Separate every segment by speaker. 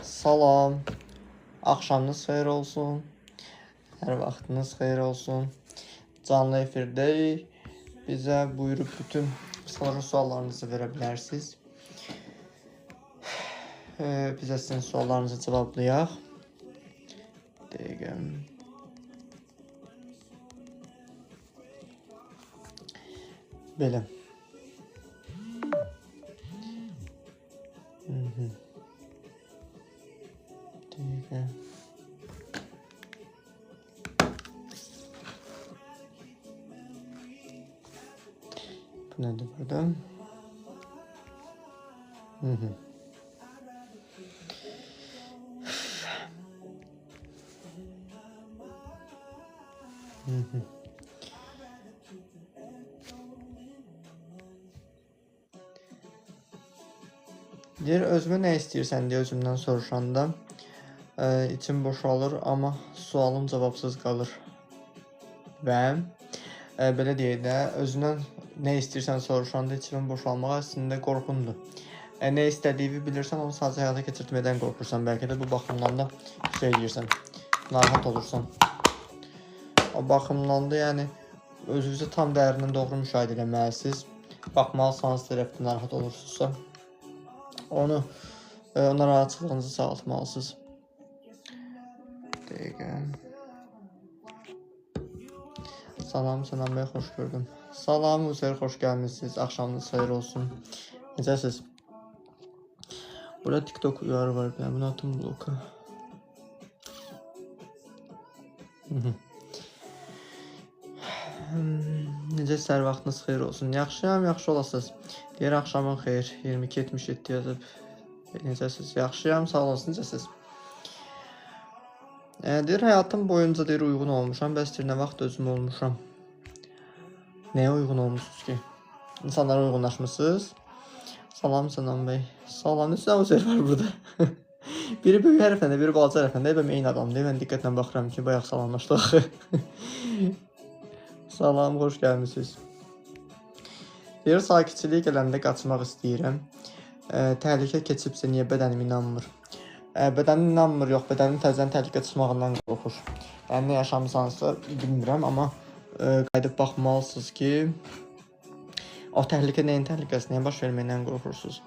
Speaker 1: Salam. Axşamınız xeyir olsun. Hər vaxtınız xeyir olsun. Canlı efirdəyik. Bizə buyurub bütün psixoloji suallarınızı verə bilərsiniz. Bizə sizin suallarınızı cavablayaq. Dəqiqə. Belə. Dəqiqə. Bu nədir burada? Deyir, özümə nə istəyirsən deyə özümdən soruşanda içim boşalır, amma sualım cavabsız qalır. Və belə deyək də, özündən nə istəyirsən soruşanda içimin boşalmağı əslində qorxundur. Nə istədiyini bilirsən, onu sadəcə həyata keçirtməkdən qorxursan. Bəlkə də bu baxımdan da şey deyirsən, narahat olursan. O baxımdan da, yəni özünüzü tam dərindən doğru müşahidə eləməlisiniz. Baxmalısınız hansı tərəfdə narahat olursunuzsa, onu narahatçılığınızı sağaltmalısınız. Dəqiqə. Salam, Sənan bəy, xoş gördüm. Salam, Üzeyir, xoş gəlmişsiniz. Axşamınız xeyir olsun. Necəsiz? Burada TikTok uyarı var. Ben bunu atım bloka. Necə hər vaxtınız xeyir olsun. Yaxşıyam, yaxşı olasınız. Deyir, axşamın xeyir. 22.77 yazıb. Necəsiz? Yaxşıyam, sağ olun. Necəsiz? Deyir, həyatım boyunca deyir, uyğun olmuşam. Bəs deyir, nə vaxt özüm olmuşam? Nəyə uyğun olmuşsunuz ki? İnsanlara uyğunlaşmışsınız. Salam, Sənan bəy. Salam, neçə dənə Üzeyir var burada? Biri böyük hərflə, biri balaca hərflə. Mən eyni adamdır. Mən diqqətlə baxıram ki, bayaq salamlaşdıq. Salam, xoş gəlmişsiniz. Deyir, sakitçilik gələndə qaçmaq istəyirəm. Təhlükə keçibsə niyə bədənim inanmır? Bədənim inanmır, yox, bədənim təzədən təhlükə çıxmağından qorxur. Yəni, nə yaşamısansa bilmirəm, amma qayıdıb baxmalısınız ki, o təhlükə nəyin təhlükəsi, nəyin baş verməkdən qorxursunuz.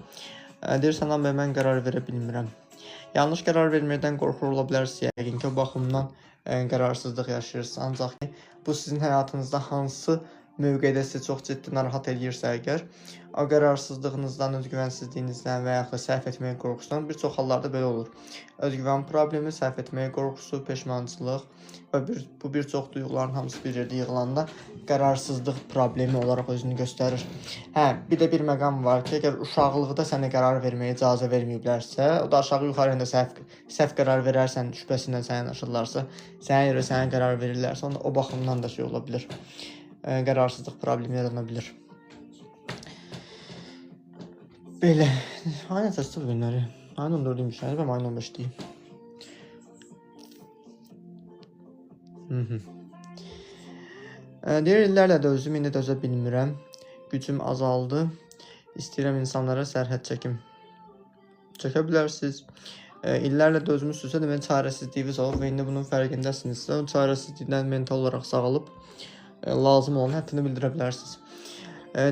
Speaker 1: Deyir, Sənan bəy, mən qərar verə bilmirəm. Yanlış qərar verməkdən qorxur ola bilərsiniz, yəqin ki, o baxımdan qərarsızlıq yaşayırsınız. Ancaq ki, bu sizin həyatınızda hansı mövqedə sizi çox ciddi narahat eləyirsə əgər, o qərarsızlığınızdan, özgüvənsizliyinizdən və yaxud da səhv etməyə qorxusundan bir çox hallarda belə olur. Özgüvən problemi, səhv etməyə qorxusu, peşmançılıq və bu bir çox duyğuların hamısı bir yerdə yığılanda qərarsızlıq problemi olaraq özünü göstərir. Hə, bir də bir məqam var ki, əgər uşaqlıqda sənə qərar verməyə icazə verməyiblərsə, o da aşağı yuxarı ində səhv qərar verərsən, şübhəsindən sənə yanaşırlarsa, sənə görə sənə qərar verirlərsə, onda o baxımdan da şey ola bilər. Qərarsızlıq problemi yarana bilər. Belə. Ayın əsası bu günləri. Ayın 14-üymüş. Mən ayın 15-deyim. Deyir, illərlə də özüm indi dözə bilmirəm. Gücüm azaldı. İstəyirəm insanlara sərhəd çəkim. Çəkə bilərsiniz. İllərlə dözmüşsünüzsə, demək çarəsizliyiniz olub və indi bunun fərqindəsinizsə, o çarəsizlikdən mental olaraq sağalıb lazım olan həddini bildirə bilərsiniz.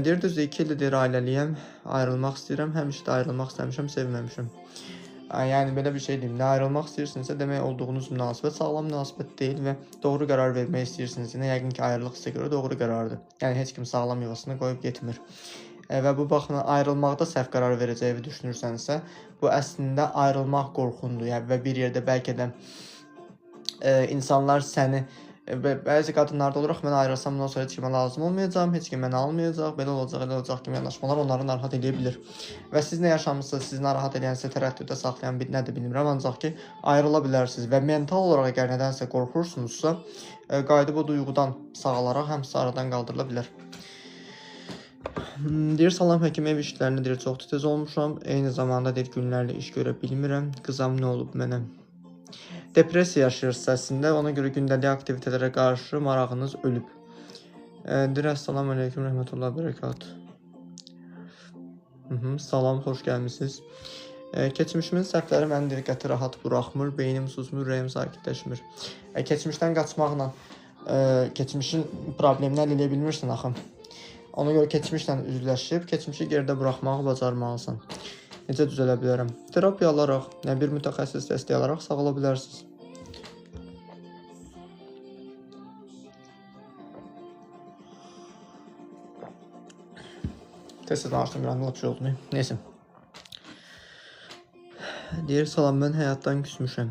Speaker 1: Deyir, düzdür, 2 ildir deyir, ailəliyəm, ayrılmaq istəyirəm, həmişə də ayrılmaq istəmişəm, sevməmişəm. Yəni, belə bir şey deyim, nə ayrılmaq istəyirsinizsə, demək olduğunuz münasibət sağlam münasibət deyil və doğru qərar vermək istəyirsiniz. Nə yəqin ki, ayrılıq sizə görə doğru qərardır. Yəni, heç kim sağlam yuvasını qoyub getmir. Və bu baxımdan ayrılmaqda səhv qərar verəcəyini düşünürsənsə, bu əslində ayrılmaq qorxundur. Yəni, və bir yerdə bəlkə də insanlar səni bəzi qadınlarda olaraq mən ayrılsam bundan sonra heç kimə lazım olmayacağam, heç kim məni almayacaq, belə olacaq, elə olacaq kimi yanaşmalar onları narahat eləyə bilir. Və siz nə yaşamısınız, sizi narahat eləyən, sizə tərəddüddə saxlayan bir nədir bilmirəm, ancaq ki, ayrıla bilərsiniz və mental olaraq əgər nədənsə qorxursunuzsa, qayıdıb o duyğudan sağalaraq həmsi aradan qaldırıla bilər. Deyir, salam həkim, ev işlərini deyir, çox tez olmuşam, eyni zamanda deyir, günlərlə iş görə bilmirəm, qızam nə olub mənə? Depressiya yaşayırsınız əslində, ona görə gündəlik aktivitələrə qarşı marağınız ölüb. Deyir, əssalamu aleyküm, rəhmətullah, bərəkat. Salam, xoş gəlmişsiniz. Keçmişimin səhvləri məni diqqəti rahat buraxmır, beynim susmur, ürəyim sakitləşmir. Keçmişdən qaçmaqla keçmişin problemini həll edə bilmirsən axı. Ona görə keçmişlə üzləşib, keçmişi geridə buraxmağı bacarmalısan. Necə düzələ bilərəm? Terapiya alaraq, yəni bir mütəxəssis dəstəyi alaraq sağala bilərsiniz. Tez-tez danışdım, bir anda lap şey oldu. Neyse. Deyir, salam, mən həyatdan küsmüşəm.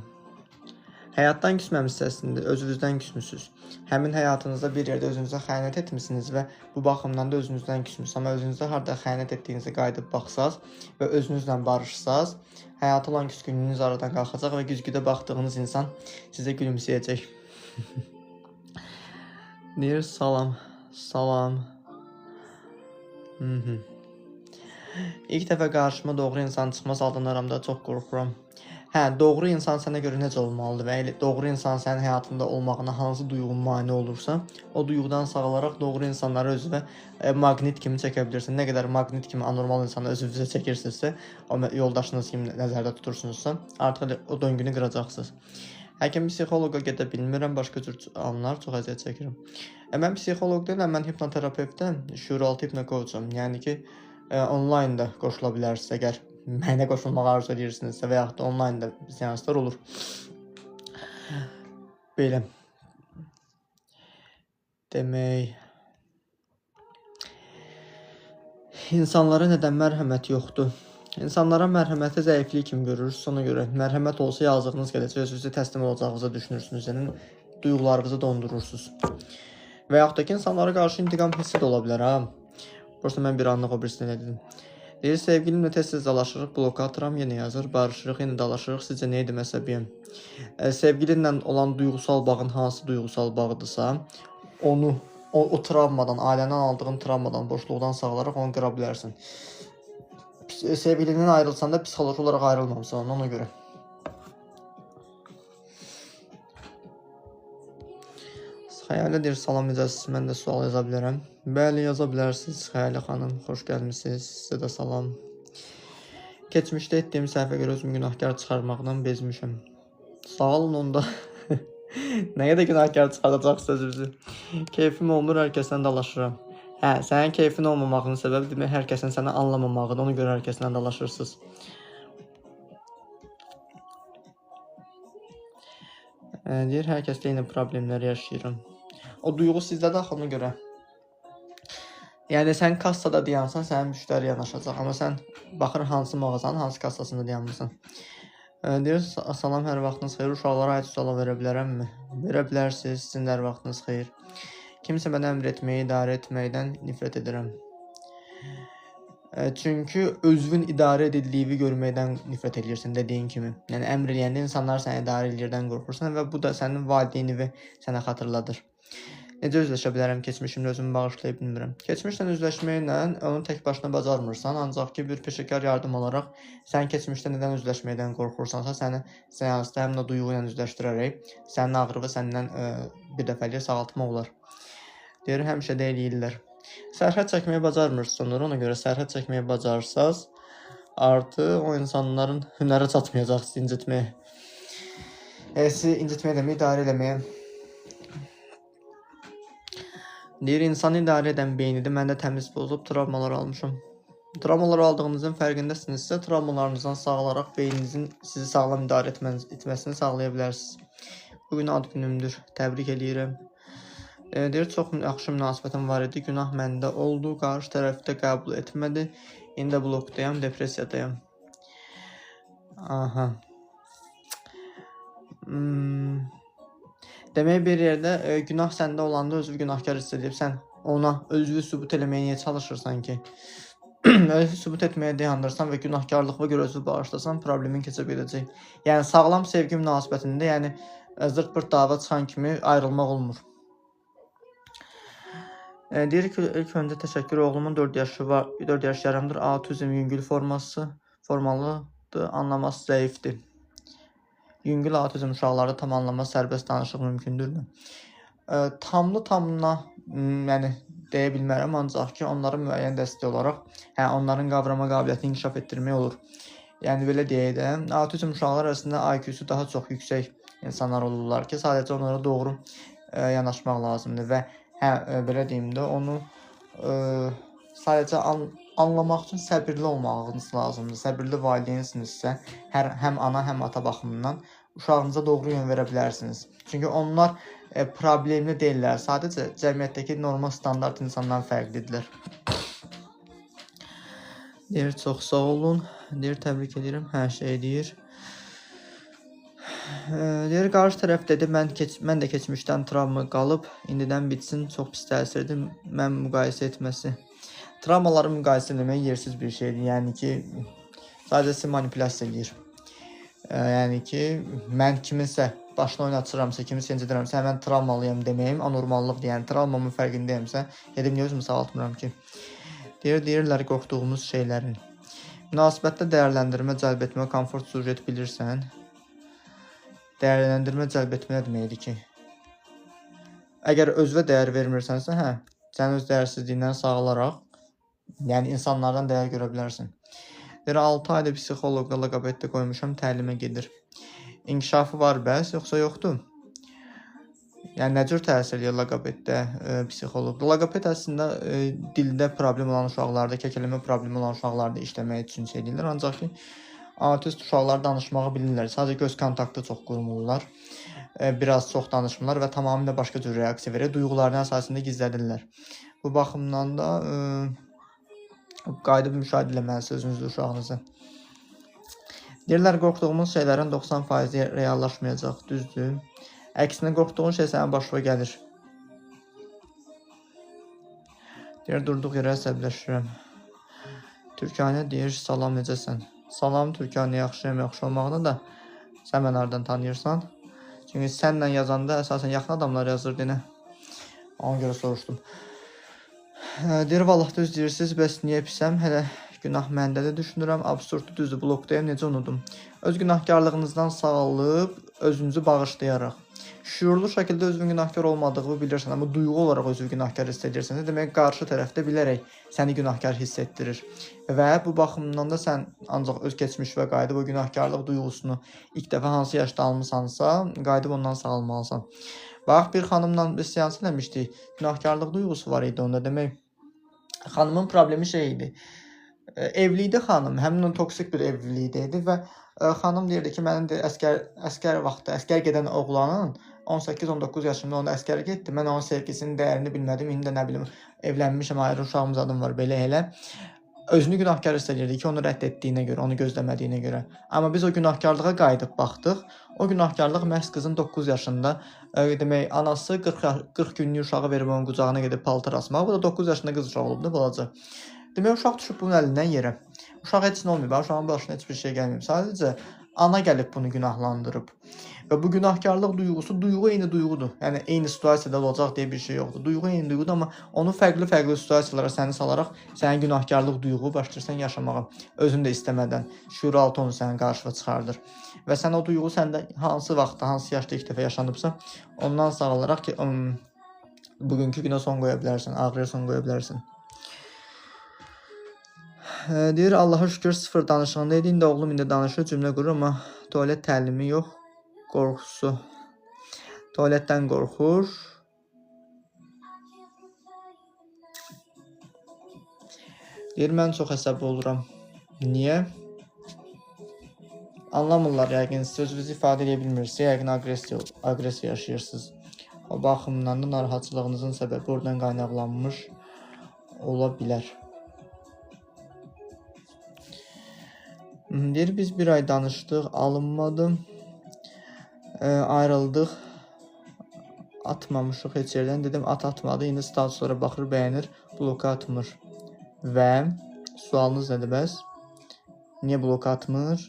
Speaker 1: Həyatdan küsməmişsiniz əslində, özünüzdən küsmüsünüz. Həmin həyatınızda bir yerdə özünüzə xəyanət etmisiniz və bu baxımdan da özünüzdən küsmüsünüz. Amma özünüzə harda xəyanət etdiyinizə qayıdıb baxsaz və özünüzlə barışsaz, həyata olan küskünlüyünüz aradan qalxacaq və güzgüdə baxdığınız insan sizə gülümsəyəcək. Deyir, salam, salam. İlk dəfə qarşıma doğru insan çıxmaz, aldanıram da, çox qorxuram. Hə, doğru insan sənə görə necə olmalıdır və elə doğru insan sənin həyatında olmağına hansı duyğun mane olursa, o duyğudan sağalaraq doğru insanları özünə maqnit kimi çəkə bilirsin. Nə qədər maqnit kimi anormal insanı özünüzə çəkirsinizsə, o yoldaşınız kimi nəzərdə tutursunuzsa, artıq o döngünü qıracaqsınız. Həkim psixoloqa gedə bilmirəm, başqa cür anlar, çox əziyyət çəkirəm. Mən psixoloq deyiləm, mən hipnoterapevtəm, şüuraltı hipnokoçam. Yəni ki, onlayn da qoşula bilərsiniz əgər mənə qoşulmağı arzu edirsinizsə və yaxud da onlayn da seanslar olur. Belə. Demək, insanlara nədən mərhəmət yoxdur? İnsanlara mərhəməti zəiflik kimi görürsünüz. Ona görə mərhəmət olsa yazığınız gələcək, özünüzə təslim olacağınızı düşünürsünüz. Yəni duyğularınızı dondurursunuz. Və yaxud da ki, insanlara qarşı intiqam hissi də ola bilər, ha. Prosta mən bir anlıq o birisini dedim. Deyir, sevgilimlə tez-tez dalaşırıq, bloka atıram, yenə yazır, barışırıq, yenə dalaşırıq. Sizcə nə edim, əsəbiyəm? Sevgilinlə olan duyğusal bağın hansı duyğusal bağdırsa, onu o travmadan, ailədən aldığın travmadan, boşluqdan sağlaraq onu qıra bilərsən. Sevgilindən ayrılsan da psixoloji olaraq ayrılmamısan ona görə. Xəyalə deyir, salam, necəsiniz? Mən də sual yaza bilərəm. Bəli, yaza bilərsiniz Xəyalə xanım. Xoş gəlmisiniz. Sizə də salam. Keçmişdə etdiyim səhvə görə özümü günahkar çıxarmaqdan bezmişəm. Sağ olun onda. Nə qədər günahkar çıxardacaqsınız özünüzü. Keyfim olmur, hər kəslə dalaşıram. Hə, sənin keyfin olmamağının səbəbi demək hər kəsin səni anlamamağıdır. Ona görə hər kəslə dalaşırsınız. Deyir, hər kəslə eyni problemləri yaşayıram. O duyğu sizdədir axı, ona görə. Yəni sən kassada dayansan, sənin müştəri yanaşacaq. Amma sən baxır hansı mağazanın, hansı kassasında dayanmısan. Deyir, salam, hər vaxtınız xeyir. Uşaqlara aid suala verə bilərəmmi? Verə bilərsiniz, sizin də hər vaxtınız xeyir. Kimsə mənə əmr etməyi, idarə etməkdən nifrət edirəm. Çünki özünün idarə edildiyini görməkdən nifrət edirsən, dediyin kimi. Yəni əmr eləyəndə insanlar səni idarə eləyirdən qorxursan və bu da sənin valideyni sənə xatırladır. Necə üzləşə bilərəm keçmişimlə, özümü bağışlaya bilmirəm. Keçmişlə üzləşməklə onu tək başına bacarmırsan, ancaq ki, bir peşəkar yardım olaraq sən keçmişdə nədən üzləşməkdən qorxursansa, səni seansda həm də duyğu ilə üzləşdirərək sənin ağrını səndən bir dəfəlik sağaltmaq olar. Deyir, həmişə də eləyirlər. Sərhəd çəkməyi bacarmırsınız, ona görə sərhəd çəkməyi bacarsaz, artıq o insanların hünərə çatmayacaq sizi incitməyə. Sizi incitməyə demək, idarə eləməyə. Deyir, insanı idarə edən beynidir. Mən də təmiz pozub travmalar almışam. Travmalar aldığınızın fərqindəsinizsə, travmalarınızdan sağalaraq beyninizin sizi sağlam idarə etməsini sağlaya bilərsiniz. Bugün ad günümdür. Təbrik eləyirəm. Deyir, çox yaxşı münasibətim var idi. Günah məndə oldu. Qarşı tərəfdə qəbul etmədi. İndi də blokdayam, depressiyadayam. Aha. Demək bir yerdə günah səndə olanda özünü günahkar hiss edib, sən ona özünü sübut eləməyə niyə çalışırsan ki? Özünü sübut etməyə dayandırsan və günahkarlığa görə özünü bağışlasan, problemin keçə biləcək. Yəni sağlam sevgi münasibətində, yəni zırt-pırt dava çıxan kimi ayrılmaq olmur. Deyir ki, ilk öncə təşəkkür, oğlumun 4 yaşı var, 4 yaş yarımdır, autizm yüngül formalıdır, anlaması zəifdir. Yüngül autizm uşaqlarda tam anlama sərbəst danışıq mümkündürmü? Tamlı tamına, yəni deyə bilmərəm, ancaq ki, onlara müəyyən dəstək olaraq, hə, onların qavrama qabiliyyətini inkişaf etdirmək olur. Yəni belə deyək də, autizm uşaqlar arasında IQ-su daha çox yüksək insanlar olurlar ki, sadəcə onlara doğru yanaşmaq lazımdır və hə, belə deyim də, onu sadəcə anlamaq üçün səbirli olmağınız lazımdır. Səbirli valideynsinizsə, həm ana, həm ata baxımından uşağınıza doğru yön verə bilərsiniz. Çünki onlar problemli deyillər, sadəcə cəmiyyətdəki normal standart insandan fərqlidirlər. Deyir, çox sağ olun. Deyir, təbrik edirəm. Hər şey deyir. Deyir, qarşı tərəf dedi, mən də keçmişdən travma qalıb, indidən bitsin, çox pis təsirdir, mən müqayisə etməsi. Travmaları müqayisə eləmək yersiz bir şeydir. Yəni ki, sadəcə sizi manipulyasiya eləyir. Yəni ki, mən kiminsə başını oynatıramsa, kimisə incidirəmsə, həmən travmalıyam deməyim anormallıqdır. Yəni, travmamın fərqindəyimsə, dedim, niyə özümü sağaltmıram ki? Deyirlər qorxduğumuz şeylərin. Münasibətdə dəyərləndirmə, cəlb etmə, komfort sujet bilirsən. Dəyərləndirmə, cəlb etmə nə deməkdir ki? Əgər özünə dəyər vermirsənsə, hə, sən öz dəyərsizliyindən sağalaraq, yəni insanlardan dəyər görə bilərsən. Deyir, 6 ayda psixoloqla loqopeddə qoymuşam, təlimə gedir. İnkişafı var bəs, yoxsa yoxdur? Yəni, nə cür təsir eləyir loqopeddə psixoloq? Loqoped əslində dildə problem olan uşaqlarda, kəkələmə problemi olan uşaqlarda işləmək üçün şey eləyirlər. Ancaq ki, autist uşaqlar danışmağı bilirlər. Sadəcə göz kontaktı çox qurmurlar. Biraz çox danışmırlar və tamamilə başqa cür reaksiya verir. Duyğularını əsasında gizlədirlər. Bu baxımdan da qayıdıb müşahidə eləməlisiniz özünüzü, uşağınızı. Deyirlər, qorxduğumuz şeylərin 90% reallaşmayacaq. Düzdür. Əksinə, qorxduğun şey sənin başına gəlir. Deyir, durduq yerə əsəbləşirəm. Türkanə deyir, salam, necəsən? Salam, Türkanə, yaxşıyam, yaxşı olmağına da sən məni hardan tanıyırsan? Çünki sənlə yazanda əsasən yaxın adamlar yazırdı yenə. Ona görə soruşdum. Deyir, vallah düz deyirsiniz, bəs niyə pisəm? Hələ günah məndədir düşünürəm. Absurddur, düzdür, blokdayım, necə unudum? Öz günahkarlığınızdan sağalıb, özünüzü bağışlayaraq. Şüurlu şəkildə özünün günahkar olmadığını bilirsən, amma duyğu olaraq özünü günahkar hiss edirsən, demək qarşı tərəfdə bilərək səni günahkar hiss etdirir. Və bu baxımdan da sən ancaq öz keçmişə qayıdıb o günahkarlıq duyğusunu ilk dəfə hansı yaşda almısansa, qayıdıb ondan sağalmalısan. Bax, bir xanımla biz seans eləmişdik, günahkarlıq duyğusu var idi onda, demək xanımın problemi şey idi. Evli idi xanım, həmin o toksik bir evlilik idi və xanım deyirdi ki, mənim də əskər vaxtı, əskər gedən oğlanın 18-19 yaşında onda əskər getdi. Mən onun sevgisinin dəyərini bilmədim. İndi də nə bilim, evlənmişəm, ayrı uşağımız adım var, belə elə. Özünü günahkar hiss edirdi ki, onu rədd etdiyinə görə, onu gözləmədiyinə görə. Amma biz o günahkarlığa qayıdıb baxdıq. O günahkarlıq məhz qızın 9 yaşında, demək, anası 40 günlük uşağı verib onun qucağına gedib paltar asmaq. Bu da 9 yaşında qız uşağı olub da, balaca. Demək, uşaq düşüb bunun əlindən yerə. Uşaq heç nə olmayıb, uşağın başına heç bir şey gəlməyib. Sadəcə ana gəlib bunu günahlandırıb. Və bu günahkarlıq duyğusu, duyğu eyni duyğudur. Yəni, eyni situasiyada olacaq deyə bir şey yoxdur. Duyğu eyni duyğudur, amma onu fərqli-fərqli situasiyalara səni salaraq sənin günahkarlıq duyğu başlayırsan yaşamağa. Özün də istəmədən şüuraltı onu sənin qarşına çıxardır. Və sən o duyğu səndə hansı vaxtda, hansı yaşda ilk dəfə yaşanıbsa, ondan sağalaraq ki, bugünkü günə son qoya bilərsən, ağrıya son qoya bilərsən. Deyir, Allaha şükür sıfır danışığında idi. İndi oğlum indi danışır, cümlə qurur, amma tualet təlimi yox, qorxusu. Tualetdən qorxur. Deyir, mən çox əsəbi oluram. Niyə? Anlamırlar yəqin, sözünüzü ifadə edə bilmirsə, yəqin agresiya yaşayırsınız. O baxımdan da narahatçılığınızın səbəbi oradan qaynaqlanmış ola bilər. Deyir, biz bir ay danışdıq, alınmadı, ayrıldıq, atmamışıq heç yerdən. Dedim, at atmadı, indi statuslara baxır, bəyənir, bloka atmır. Və sualınız nədir bəs? Niyə bloka atmır?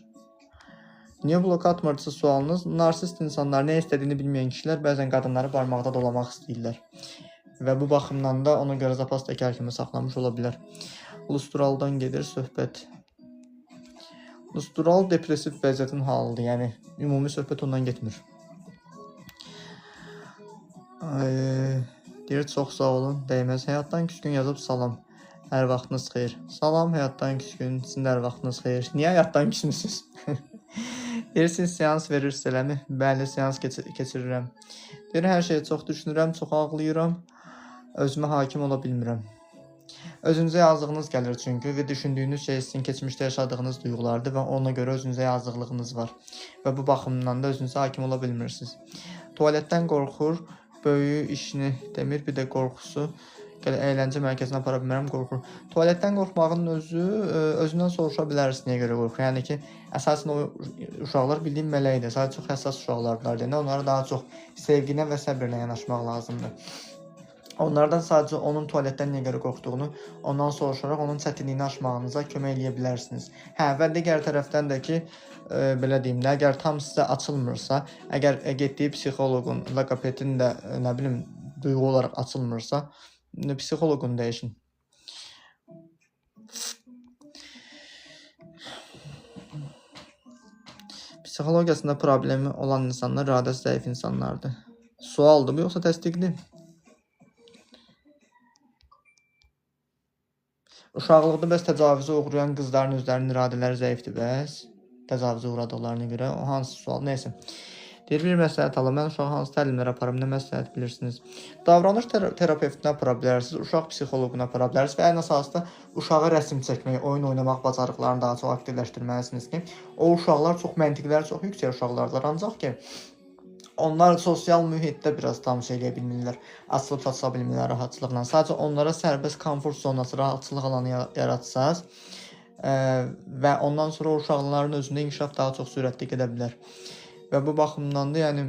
Speaker 1: Niyə bloka atmırdısa sualınız, narsist insanlar, nə istədiyini bilməyən kişilər bəzən qadınları barmaqda dolamaq istəyirlər. Və bu baxımdan da ona görə zapas təkər kimi saxlamış ola bilər. Lustraldan gedir söhbət. Lustral depressiv vəziyyətin halıdır, yəni ümumi söhbət ondan getmir. Deyir, çox sağ olun, dəyməz. Həyatdan küskün yazıb salam. Hər vaxtınız xeyir. Salam, həyatdan küskün. Sizin də hər vaxtınız xeyir. Niyə həyatdan küsmüsünüz? Deyirsiniz, seans verirsiniz eləmi? Bəli, seans keçirirəm. Deyir, hər şeyi çox düşünürəm, çox ağlayıram. Özümə hakim ola bilmirəm. Özünüzə yazdığınız gəlir çünki və düşündüyünüz şey sizin keçmişdə yaşadığınız duyğulardır və ona görə özünüzə yazdıqlığınız var. Və bu baxımdan da özünüzə hakim ola bilmirsiniz. Tualetdən qorxur, böyüyü işini demir, bir də qorxusu. Gəl əyləncə mərkəzinə apara bilmərəm, qorxur. Tualetdən qorxmağın özü, özündən soruşa bilərsiniz niyə görə qorxur. Yəni ki, əsasən o uşaqlar bildiyim mələkdir. Sadəcə çox həssas uşaqlardılar deyəndə onlara daha çox sevginə və səbirlə yanaşmaq lazımdır. Onlardan sadəcə onun tualetdən niyə görə qorxduğunu ondan soruşaraq onun çətinliyini aşmağınıza kömək eləyə bilərsiniz. Hə, və digər tərəfdən də ki, belə deyim də, əgər tam sizə açılmırsa, əgər getdiyi psixoloqun, loqopedin də, nə bilim, duyğu olaraq açılmırsa, psixoloqunu dəyişin. Psixologiyasında problemi olan insanlar iradəsi zəif insanlardır. Sualdır bu, yoxsa təsdiqdir? Uşaqlıqda bəs təcavüzə uğrayan qızların özlərinin iradələri zəifdir bəs? Təcavüzə uğradıqlarına görə. O hansı sual? Neysə. Deyir, bir məsləhət alım. Mən uşağa hansı təlimlər aparım, nə məsləhət bilirsiniz? Davranış terapevtinə apara bilərsiniz, uşaq psixoloquna apara bilərsiniz və ən əsası da uşağa rəsm çəkmək, oyun oynamaq bacarıqlarını daha çox aktivləşdirməlisiniz ki, o uşaqlar çox məntiqləri çox yüksək uşaqlardılar. Ancaq ki, onlar sosial mühitdə biraz tam şey eləyə bilmirlər, açılıb saçıla bilmirlər rahatçılıqla. Sadəcə onlara sərbəst komfort zonası, rahatçılıq alanı yaratsaz və ondan sonra o uşaqların özündə inkişaf daha çox sürətli gedə bilər. Və bu baxımdan da, yəni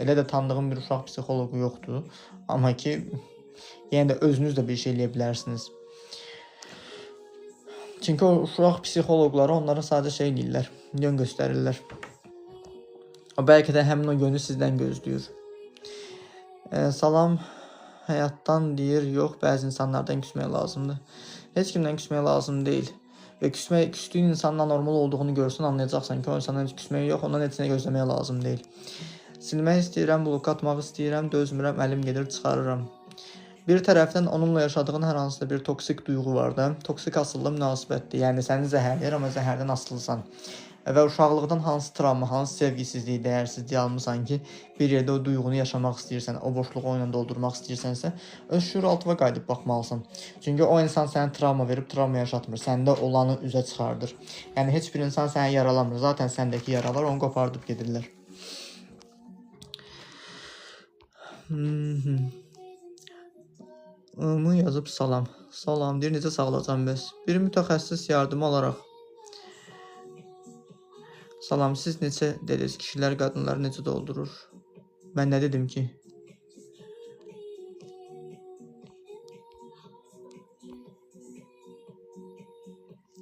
Speaker 1: elə də tanıdığım bir uşaq psixoloqu yoxdur. Amma ki, yenə də özünüz də bir şey eləyə bilərsiniz. Çünki o uşaq psixoloqları onlara sadəcə şey eləyirlər, yön göstərirlər. O bəlkə də həmin o yönü sizdən gözləyir. Salam, həyatdan deyir, yox, bəzi insanlardan küsmək lazımdır. Heç kimdən küsmək lazım deyil. Və küstüyün insanın anormal olduğunu görsən, anlayacaqsan ki, o insandan heç küsmək yox, ondan heç nə gözləmək lazım deyil. Silmək istəyirəm, bloka atmaq istəyirəm, dözmürəm, əlim gedir, çıxarıram. Bir tərəfdən onunla yaşadığın hər hansısa bir toksik duyğu var da, toksik asıllı münasibətdir. Yəni səni zəhərləyir, amma zəhərdən asılısan. Və uşaqlıqdan hansı travma, hansı sevgisizliyi, dəyərsizliyi almısan ki, bir yerdə o duyğunu yaşamaq istəyirsən, o boşluğu onunla doldurmaq istəyirsənsə, öz şüuraltına qayıdıb baxmalısan. Çünki o insan sənə travma verib, travma yaşatmır, səndə olanı üzə çıxardır. Yəni heç bir insan səni yaralamır, zaten səndəki yaralar onu qopardıb gedirlər. Mı yazıb salam. Salam, deyir, necə sağlacam bəs? Bir mütəxəssis yardımı alaraq. Salam, siz neçə dediniz? Kişilər qadınları necə doldurur? Mən nə dedim ki?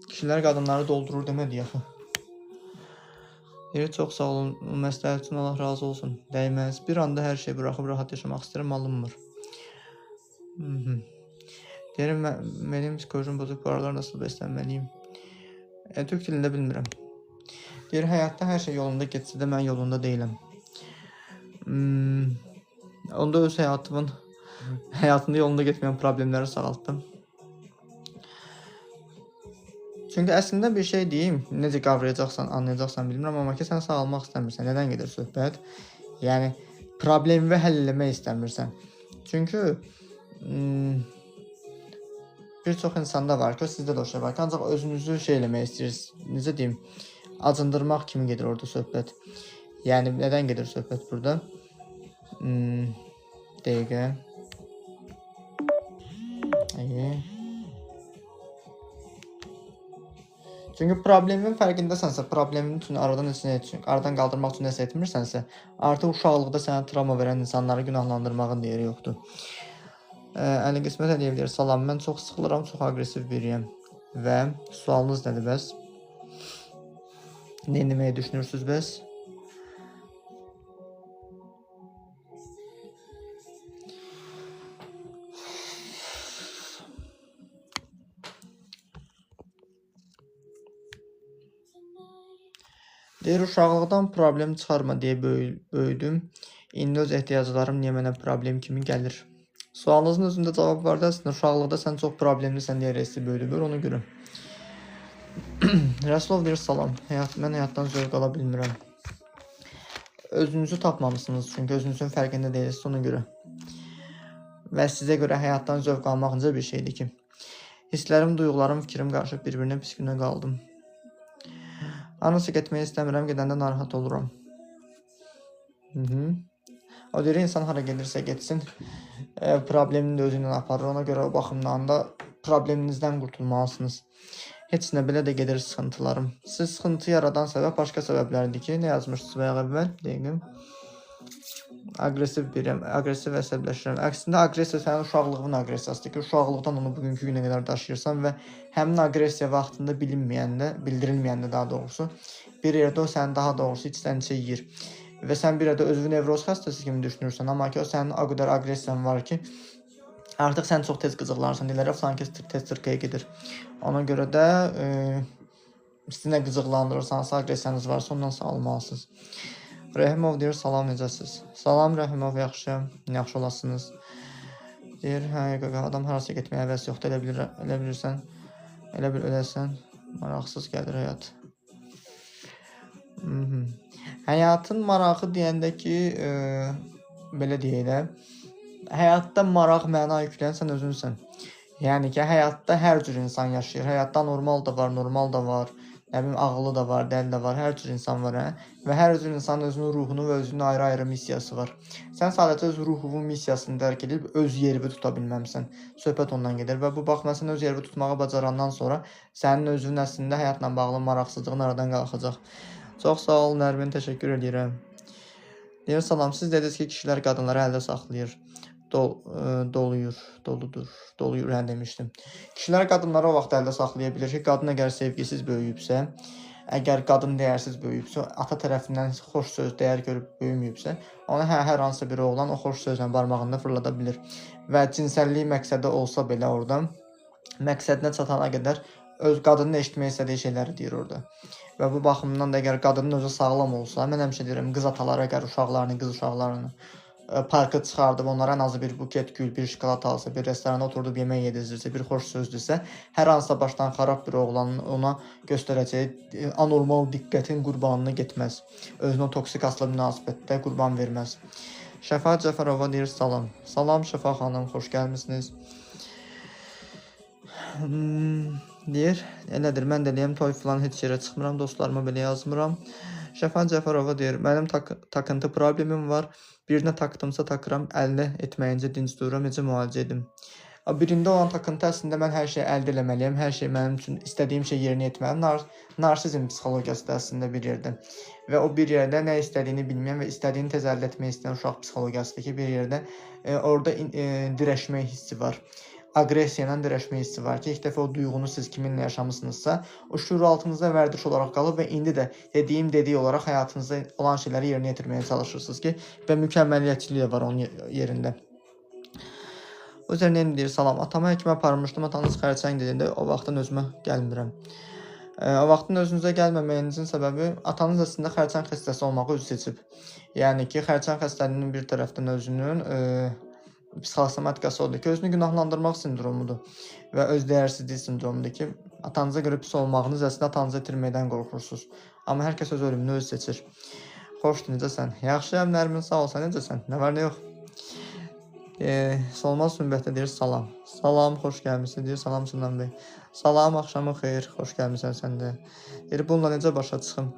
Speaker 1: Kişilər qadınları doldurur demədi yaxı. Deyir, çox sağ olun, məsləhət üçün Allah razı olsun. Dəyməz. Bir anda hər şeyi buraxıb rahat yaşamaq istəyirəm, alınmır. Deyir, mənim psikolojim bozuk, bu aralar nasıl bəslənməliyim? Türk dilində bilmirəm. Deyir, həyatda hər şey yolunda getsə də mən yolunda deyiləm. Onda öz həyatında yolunda getməyən problemləri sağaltdım. Çünki əslində bir şey deyim, necə qavrayacaqsan, anlayacaqsan bilmirəm, amma ki, sən sağalmaq istəmirsən. Nədən gedir söhbət? Yəni, problemi həll eləmək istəmirsən. Çünki bir çox insanda var ki, sizdə də o şey var ki, ancaq özünüzü şey eləmək istəyirsiniz, necə deyim, acındırmaq kimi gedir orada söhbət. Yəni, nədən gedir söhbət burada? Dəqiqə. Çünki problemin fərqindəsənsə, problemin üçün aradan qaldırmaq üçün nəsə etmirsənsə, artıq uşaqlıqda sənə travma verən insanları günahlandırmağın yeri yoxdur. Əli Qismət Əliyev deyir, salam, mən çox sıxılıram, çox aqressiv biriyəm. Və sualınız nədir bəs? Nə etməyi düşünürsünüz bəs? Deyir, uşaqlıqdan problem çıxarma deyə böyüdüm. İndi öz ehtiyaclarım niyə mənə problem kimi gəlir? Sualınızın özündə cavab var da əslində uşaqlıqda sən çox problemlisən deyə resti böyüdülür ona görə. Rəsulov deyir salam. Mən həyatdan zövq ala bilmirəm. Özünüzü tapmamışsınız çünki özünüzün fərqində deyilsiniz ona görə. Və sizə görə həyatdan zövq almaq necə bir şeydir ki? Hisslərim, duyğularım, fikrim qarışıb bir-birinə pis günə qaldım. Harasa getmək istəmirəm, gedəndə narahat oluram. Hı -hı. O deyir, insan hara gedirsə getsin, problemini də özü ilə aparır. Ona görə o baxımdan da probleminizdən qurtulmalısınız. Heç nə belə də gedir sıxıntılarım. Siz sıxıntı yaradan səbəb başqa səbəblərdir ki, nə yazmışdınız bayaq əvvəl? Dəqiqə. Aqressiv biriyəm, aqressiv əsəbləşirəm. Əksində aqressiya sənin uşaqlığın aqressiyasıdır ki, uşaqlıqdan onu bugünkü günə qədər daşıyırsan və həmin aqressiya vaxtında bilinməyəndə, bildirilməyəndə daha doğrusu, bir yerdə o səni daha doğrusu içdən içə yeyir. Və sən bir yerdə özünü nevroz xəstəsi kimi düşünürsən, amma ki o sənin o qədər aqressiyan var ki, artıq sən çox tez qıcıqlanırsan. Deyirlər, filan kəs tez tırkaya gedir. Ona görə də sizi nə qıcıqlandırırsa, hansı aqressiyanız varsa ondan sağalmalısınız. Rəhimov deyir, salam, necəsiz? Salam Rəhimov, yaxşıyam, yaxşı olasınız. Deyir, hə, qaqa, adam harasa getməyə həvəs yoxdur, elə bilirsən, elə bil öləsən, maraqsız gəlir həyat. Həyatın marağı deyəndə ki, belə deyək də, həyatda maraq məna yükləyən sən özünsən. Yəni ki, həyatda hər cür insan yaşayır. Həyatda normal da var, normal da var. Nə bilim, ağıllı da var, dəli də var, hər cür insan var, hə? Və hər cür insanın özünün ruhunu və özünün ayrı-ayrı missiyası var. Sən sadəcə öz ruhunun missiyasını dərk edib öz yerini tuta bilməmisən. Söhbət ondan gedir və bu baxma sən öz yerini tutmağı bacarandan sonra sənin özünün əslində həyatla bağlı maraqsızlığın aradan qalxacaq. Çox sağ ol Nərmin, təşəkkür edirəm. Deyir, salam, siz dediniz ki, kişilər qadınları əldə saxlayır. Doluyur, doludur, doluyur, hə demişdim. Kişilər qadınları o vaxt əldə saxlaya bilir ki, qadın əgər sevgisiz böyüyübsə, əgər qadın dəyərsiz böyüyübsə, ata tərəfindən xoş söz dəyər görüb böyüməyibsə, ona hər hansısa bir oğlan o xoş sözlə barmağında fırlada bilir. Və cinsəllik məqsədi olsa belə orada, məqsədinə çatana qədər öz qadının eşitmək istədiyi şeyləri deyir orada. Və bu baxımdan da əgər qadının özü sağlam olsa, mən həmişə deyirəm, qız ataları əgər uşaqlarını, qız uşaqlarını parka çıxardıb onlara ən azı bir buket gül, bir şokolad alsa, bir restorana oturdub yemək yedizdirsə, bir xoş söz desə, hər hansısa başdan xarab bir oğlanın ona göstərəcəyi anormal diqqətin qurbanını getməz. Özünü o toksik asılı münasibətdə qurban verməz. Şəfa Cəfərova deyir salam. Salam Şəfa xanım, xoş gəlmisiniz. Deyir, elədir, mən də eləyəm, toy filan heç yerə çıxmıram, dostlarıma belə yazmıram. Şəfa Cəfərova deyir, mənim takıntı problemim var. Birinə taxdımsa taxıram, əldə etməyincə dinc dururam, necə müalicə edim? Birində olan takıntı əslində mən hər şeyi əldə eləməliyəm, hər şey mənim üçün istədiyim şey yerinə etməliyəm. Narsizm psixologiyası da əslində bir yerdə. Və o bir yerdə nə istədiyini bilməyən və istədiyini tez əldə etmək istəyən uşaq psixologiyasıdır ki, bir yerdə orada dirəşmək hissi var. Aqressiya ilə dirəşmə hissi var ki, ilk dəfə o duyğunu siz kiminlə yaşamısınızsa, o şüuraltınızda vərdiş olaraq qalıb və indi də dediyim dediyi olaraq həyatınızda olan şeyləri yerinə yetirməyə çalışırsınız ki, və mükəmməliyyətçilik də var onun yerində. O üzərinə deyir, salam, atama həkimə aparmışdım, atanız xərçəng dediyində o vaxtdan özümə gəlmirəm. O vaxtın özünüzə gəlməməyinizin səbəbi atanız əslində xərçəng xəstəsi olmağı özü seçib. Yəni ki, xərçəng xəstəliyinin bir tərəfdən özünün psixosomatikası odur ki, özünü günahlandırmaq sindromudur və öz dəyərsizlik sindromudur ki, atanıza görə pis olmağınız əslində atanızı itirməkdən qorxursunuz. Amma hər kəs öz ölümünü özü seçir. Xoşdur, necəsən? Yaxşıyam Nərmin, sağ ol, sən necəsən? Nə var, nə yox? Solmaz Sünbətdə deyir salam. Salam, xoş gəlmişsin, deyir salam Sinan bəy. Salam, axşamın xeyir, xoş gəlmisən sən də. Deyir, bununla necə başa çıxım?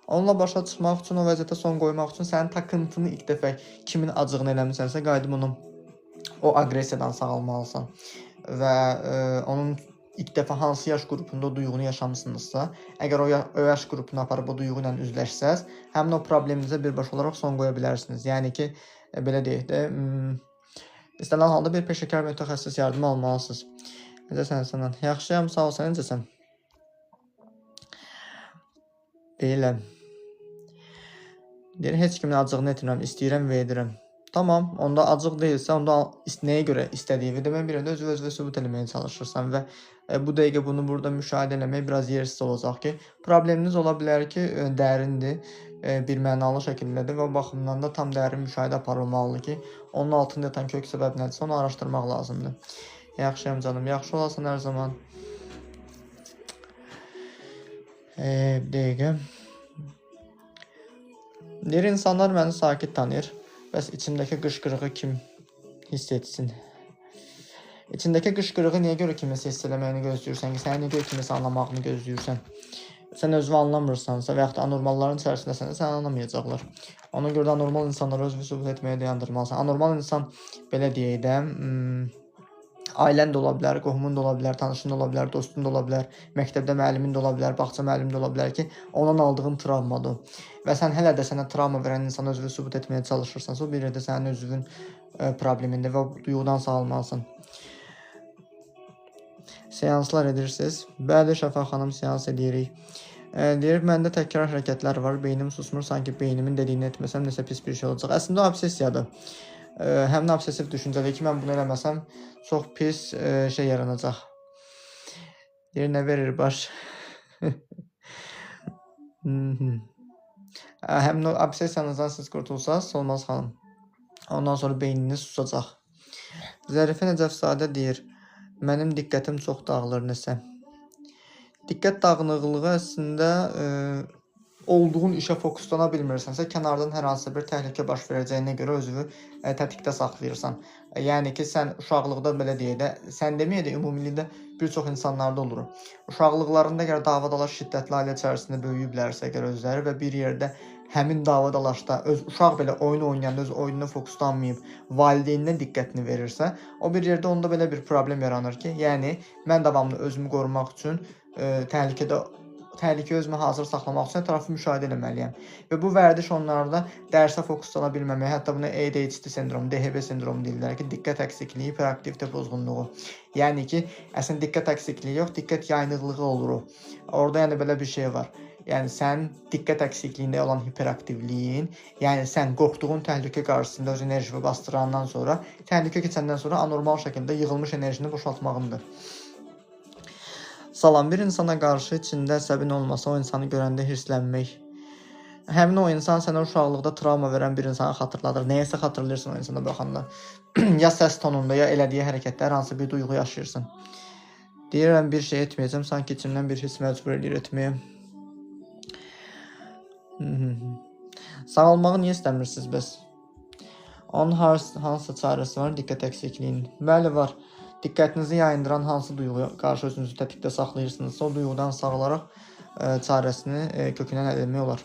Speaker 1: Onunla başa çıxmaq üçün, o vəziyyətə son qoymaq üçün sənin takıntını ilk dəfə kimin acığını eləmisənsə, qayıdıb onu o aqressiyadan sağalmalısan və onun ilk dəfə hansı yaş qrupunda o duyğunu yaşamısınızsa, əgər o yaş qrupunu aparıb o duyğu ilə üzləşsəz, həmin o probleminizə birbaşa olaraq son qoya bilərsiniz. Yəni ki, belə deyək də, istənilən halda bir peşəkar mütəxəssis yardımı almalısınız. Necəsən Sənan? Yaxşıyam, sağ ol, sən necəsən? Belə. Deyir, heç kimin acığını etmirəm, istəyirəm və edirəm. Tamam, onda acıq deyilsə, onda nəyə görə istədiyini demək bir yerdə özünü özünə sübut eləməyə çalışırsan və bu dəqiqə bunu burada müşahidə eləmək biraz yersiz olacaq ki, probleminiz ola bilər ki, dərindir, bir mənalı şəkildədir və o baxımdan da tam dərin müşahidə aparılmalıdır ki, onun altında yatan kök səbəb nədirsə onu araşdırmaq lazımdır. Yaxşıyam canım, yaxşı olasan hər zaman. Bir dəqiqə. Deyir, insanlar məni sakit tanıyır. Bəs içimdəki qışqırığı kim hiss etsin? İçindəki qışqırığı niyə görə kiminsə hiss eləməyini gözləyirsən ki, səni niyə görə kiminsə anlamağını gözləyirsən? Sən özünü anlamırsansa və yaxud da anormalların içərisindəsənsə, səni anlamayacaqlar. Ona görə də anormal insanları özünü sübut etməyə dayandırmalısan. Anormal insan, belə deyək də, ailən də ola bilər, qohumun da ola bilər, tanışın da ola bilər, dostun da ola bilər, məktəbdə müəllimin də ola bilər, bağça müəllimi də ola bilər ki, ondan aldığın travmadır. Və sən hələ də sənə travma verən insanı özünü sübut etməyə çalışırsansa, o bir yerdə sənin özünün problemindir və o duyğudan sağalmalısan. Seanslar edirsiniz. Bəli, Şəfa xanım, seans edirik. Deyir, məndə təkrar hərəkətlər var, beynim susmur, sanki beynimin dediyini etməsəm nəsə pis bir şey olacaq. Əslində o obsessiyadır. Həmin obsessiv düşüncədir ki, mən bunu eləməsəm çox pis şey yaranacaq. Deyir, nə verir baş? Həmin o obsessiyanızdan siz qurtulsaz, Solmaz xanım, ondan sonra beyniniz susacaq. Zərifə Nəcəfzadə deyir, mənim diqqətim çox dağılır nəsə. Diqqət dağınıqlığı əslində olduğun işə fokuslana bilmirsənsə, kənardan hər hansısa bir təhlükə baş verəcəyinə görə özünü tətikdə saxlayırsan. Yəni ki, sən uşaqlıqda belə deyək də, sən deməyək də, ümumilikdə bir çox insanlarda olur. Uşaqlıqlarında əgər dava-dalaş şiddətli ailə içərisində böyüyüblərsə əgər özləri və bir yerdə həmin dava-dalaşda öz uşaq belə oyun oynayanda öz oyununa fokuslanmayıb, valideyninə diqqətini verirsə, o bir yerdə onda belə bir problem yaranır ki, yəni mən davamlı özümü qorumaq üçün təhlükə özümü hazır saxlamaq üçün ətrafı müşahidə eləməliyəm. Və bu vərdiş onlarda dərsə fokuslana bilməmək, hətta buna ADHD sendromu, DHB sendromu deyirlər ki, diqqət əksikliyi, hiperaktivite pozğunluğu. Yəni ki, əslində diqqət əksikliyi yox, diqqət yayınıqlığı olur o. Orada yəni belə bir şey var. Yəni sən diqqət əksikliyində olan hiperaktivliyin, yəni sən qorxduğun təhlükə qarşısında öz enerjini basdırandan sonra, təhlükə keçəndən sonra anormal şəkildə yığılmış enerjini boşaltmağındır. Salam, bir insana qarşı içində əsəbin olmasa, o insanı görəndə hirslənmək. Həmin o insan sənə uşaqlıqda travma verən bir insanı xatırladır. Nəyəsə xatırlayırsan o insana baxanda. Ya səs tonunda, ya elədiyi hərəkətdə hər hansı bir duyğu yaşayırsan. Deyirəm, bir şey etməyəcəm, sanki içimdən bir his məcbur eləyir etməyə. Sağalmağı niyə istəmirsiniz bəs? Onun hansısa çarəsi var diqqət əksikliyinin? Bəli, var. Diqqətinizi yayındıran hansı duyğuya qarşı özünüzü tətikdə saxlayırsınızsa, o duyğudan sağalaraq çarəsini kökündən həll etmək olar.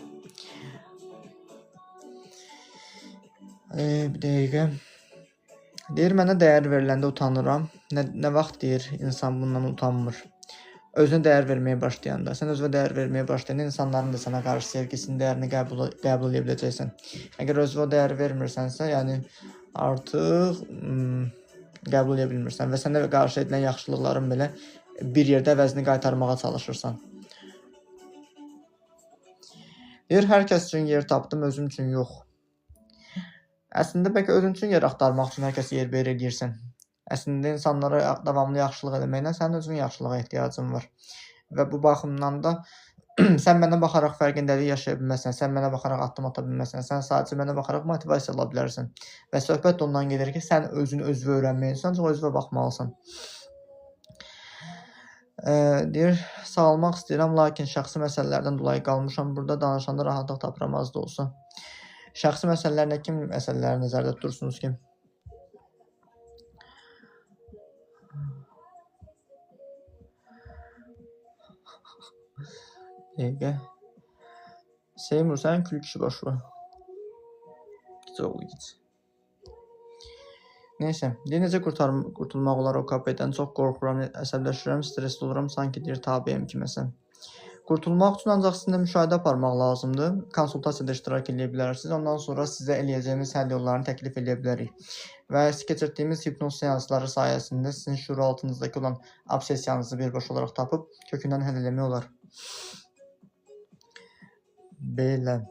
Speaker 1: Bir dəqiqə. Deyir, mənə dəyər veriləndə utanıram. Nə vaxt deyir, insan bundan utanmır. Özünə dəyər verməyə başlayanda, sən özünə dəyər verməyə başlayanda insanların da sənə qarşı sevgisinin dəyərini qəbul edə biləcəksən. Əgər özünə o dəyər vermirsənsə, yəni artıq qəbul edə bilmirsən və sənə qarşı edilən yaxşılıqların belə bir yerdə əvəzini qaytarmağa çalışırsan. Deyir, hər kəs üçün yer tapdım, özüm üçün yox. Əslində, bəlkə özün üçün yer axtarmaq üçün hər kəs yer ber eləyirsən. Əslində, insanlara davamlı yaxşılıq eləməklə sənin özünün yaxşılığa ehtiyacın var. Və bu baxımdan da sən mənə baxaraq fərqindəlik yaşaya bilməzsən, sən mənə baxaraq addım ata bilməzsən, sən sadəcə mənə baxaraq motivasiya ala bilərsən. Və söhbət də ondan gedir ki, sən özünü özünə öyrənməlisən, ancaq özünə baxmalısan. Deyir, sağalmaq istəyirəm, lakin şəxsi məsələlərdən dolayı qalmışam. Burada danışanda rahatlıq tapıram, az da olsa. Şəxsi məsələlər nə kimi məsələləri nəzərdə tutursunuz ki? Dəqiqə. Seymur, sənin kül kişi başına. Gic oğlu, gic. Neysə, deyir, necə qurtulmaq olar o KP-dən? Çox qorxuram, əsəbləşirəm, stresli oluram, sanki deyir, tabiyəm kiməsə. Qurtulmaq üçün ancaq sizinlə müşahidə aparmaq lazımdır. Konsultasiyada iştirak eləyə bilərsiniz. Ondan sonra sizə eləyəcəyimiz həll yollarını təklif eləyə bilərik. Və keçirdiyimiz hipnoz seansları sayəsində sizin şuuraltınızdakı olan obsessiyanızı birbaşa olaraq tapıb kökündən həll eləmək olar. Belə.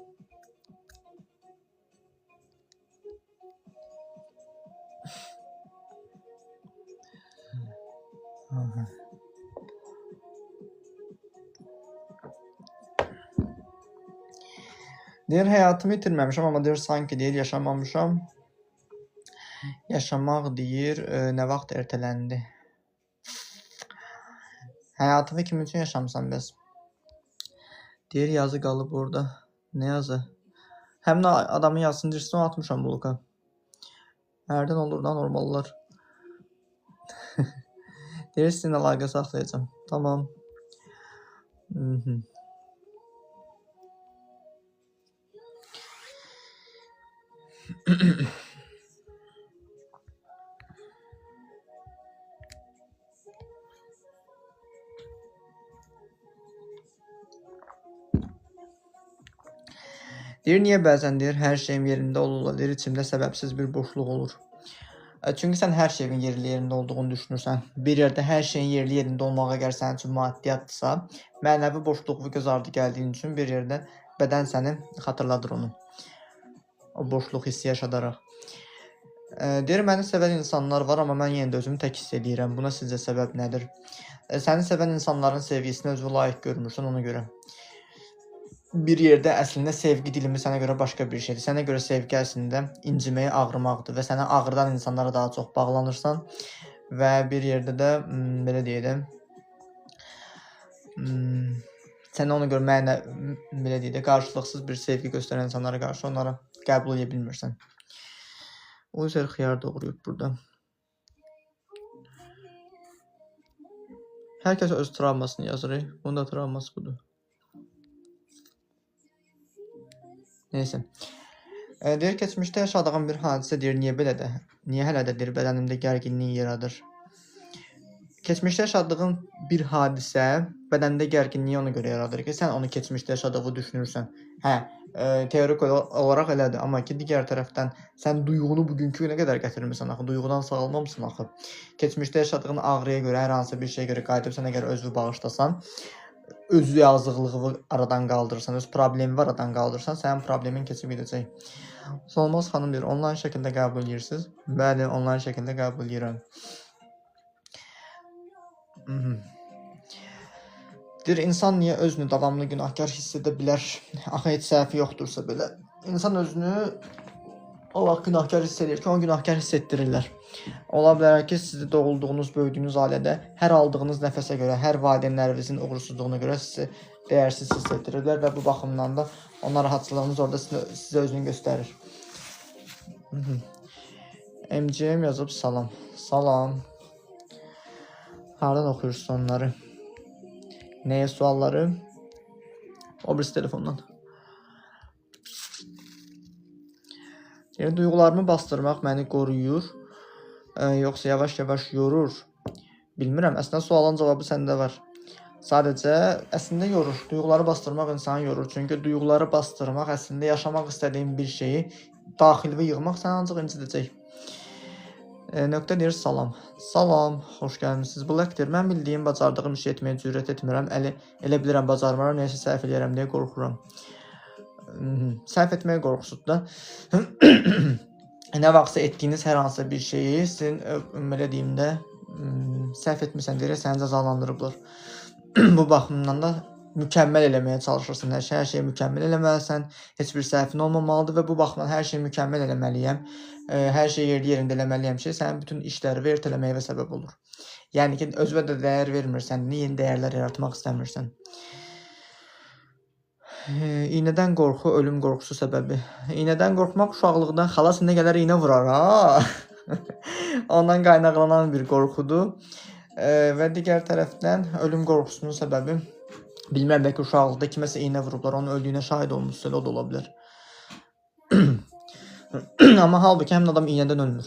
Speaker 1: Aha. Deyir, həyatımı itirməmişəm, amma deyir, sanki deyir, yaşamamışam. Yaşamaq deyir, nə vaxt ertələndi. Həyatını kimin üçün yaşamısan bəs? Deyir, yazı qalıb orada. Nə yazı? Həmin adamın yazısını deyirsən, onu atmışam bloka. Hərdən olur da normallar. Deyir, sizinlə əlaqə saxlayacağam. Tamam. Mhm. Deyir, niyə bəzən deyir, hər şeyim yerində olur, deyir, içimdə səbəbsiz bir boşluq olur. Çünki sən hər şeyin yerli yerində olduğunu düşünürsən. Bir yerdə hər şeyin yerli yerində olmağı əgər sənin üçün maddiyyatdırsa, mənəvi boşluğu göz ardı gəldiyin üçün bir yerdə bədən səni xatırladır onu. O boşluq hissi yaşadaraq. Deyir, məni sevən insanlar var, amma mən yenə də özümü tək hiss eləyirəm. Buna sizcə səbəb nədir? Səni sevən insanların sevgisini özünə layiq görmürsən ona görə. Bir yerdə əslində sevgi dilimi sənə görə başqa bir şeydir. Sənə görə sevgi əslində inciməyi, ağrımaqdır və sənə ağrıdan insanlara daha çox bağlanırsan və bir yerdə də belə deyək də, sənə ona görə mənə belə deyək də, qarşılıqsız bir sevgi göstərən insanlara qarşı onlara qəbul edə bilmirsən. O üzər xiyar doğrayıb burada. Hər kəs öz travmasını yazır. Bunun da travması budur. Neyse. Deyir, keçmişdə yaşadığım bir hadisə deyir, niyə belə də? Niyə hələ də deyir, bədənimdə gərginlik yaradır? Keçmişdə yaşadığın bir hadisə bədəndə gərginliyi ona görə yaradır ki, sən onu keçmişdə yaşadığını düşünürsən. Hə, teorik olaraq elədir, amma ki, digər tərəfdən sən duyğunu bugünkü günə qədər gətirmirsən axı, duyğudan sağalmamısın axı. Keçmişdə yaşadığın ağrıya görə, hər hansı bir şeyə görə qayıdıb sən əgər özünü bağışlasan, öz yazıqlığı aradan qaldırırsan, öz problemi aradan qaldırırsan, sənin problemin keçib gedəcək. Solmaz xanım deyir, onlayn şəkildə qəbul edirsiniz? Bəli, onlayn şəkildə qəbul edirəm. Deyir, insan niyə özünü davamlı günahkar hiss edə bilər? Axı, heç səhvi yoxdursa belə. İnsan özünü o vaxt günahkar hiss edir ki, onu günahkar hiss etdirirlər. Ola bilər ki, sizi doğulduğunuz, böyüdüyünüz ailədə hər aldığınız nəfəsə görə, hər valideynlərinizin uğursuzluğuna görə sizi dəyərsiz hiss etdirirlər və bu baxımdan da o narahatçılığınız orada sizə özünü göstərir. MCM yazıb salam. Salam. Hardan oxuyursunuz onları? Nəyə sualları? O birisi telefondan. Yəni, duyğularımı bastırmaq məni qoruyur, yoxsa yavaş-yavaş yorur? Bilmirəm, əslində sualın cavabı səndə var. Sadəcə, əslində yorur. Duyğuları bastırmaq insanı yorur. Çünki duyğuları bastırmaq, əslində yaşamaq istədiyin bir şeyi daxilvə yığmaq səni ancaq incidəcək. Nöqtə deyir, salam. Salam, xoş gəlmişsiniz. Black deyir, mən bildiyim, bacardığım işi etməyə cürət etmirəm. Elə bilirəm, bacarmıram, nəyəsə səhv eləyərəm deyə qorxuram. Səhv etməyə qorxusudur da. Nə vaxtsa etdiyiniz hər hansısa bir şeyi sizin, belə deyim də, səhv etmirsən deyərək səni cəzalandırıblar. Bu baxımdan da mükəmməl eləməyə çalışırsan, hər şeyi mükəmməl eləməlisən, heç bir səhvin olmamalıdır və bu baxımdan hər şeyi mükəmməl eləməliyəm, hər şeyi yerli yerində eləməliyəm şey sənin bütün işləri və ertələməyə səbəb olur. Yəni ki, özünə də dəyər vermirsən, yeni dəyərlər yaratmaq istəmirsən. İynədən qorxu, ölüm qorxusu səbəbi. İynədən qorxmaq uşaqlıqdan xalas indi gələr iynə vurar ha. Ondan qaynaqlanan bir qorxudur. Və digər tərəfdən ölüm qorxusunun səbəbi, bilmirəm, bəlkə uşaqlıqda kiməsə iynə vurublar, onun öldüyünə şahid olmuşsa, elə o da ola bilər. Amma halbuki həmin adam iynədən ölmür.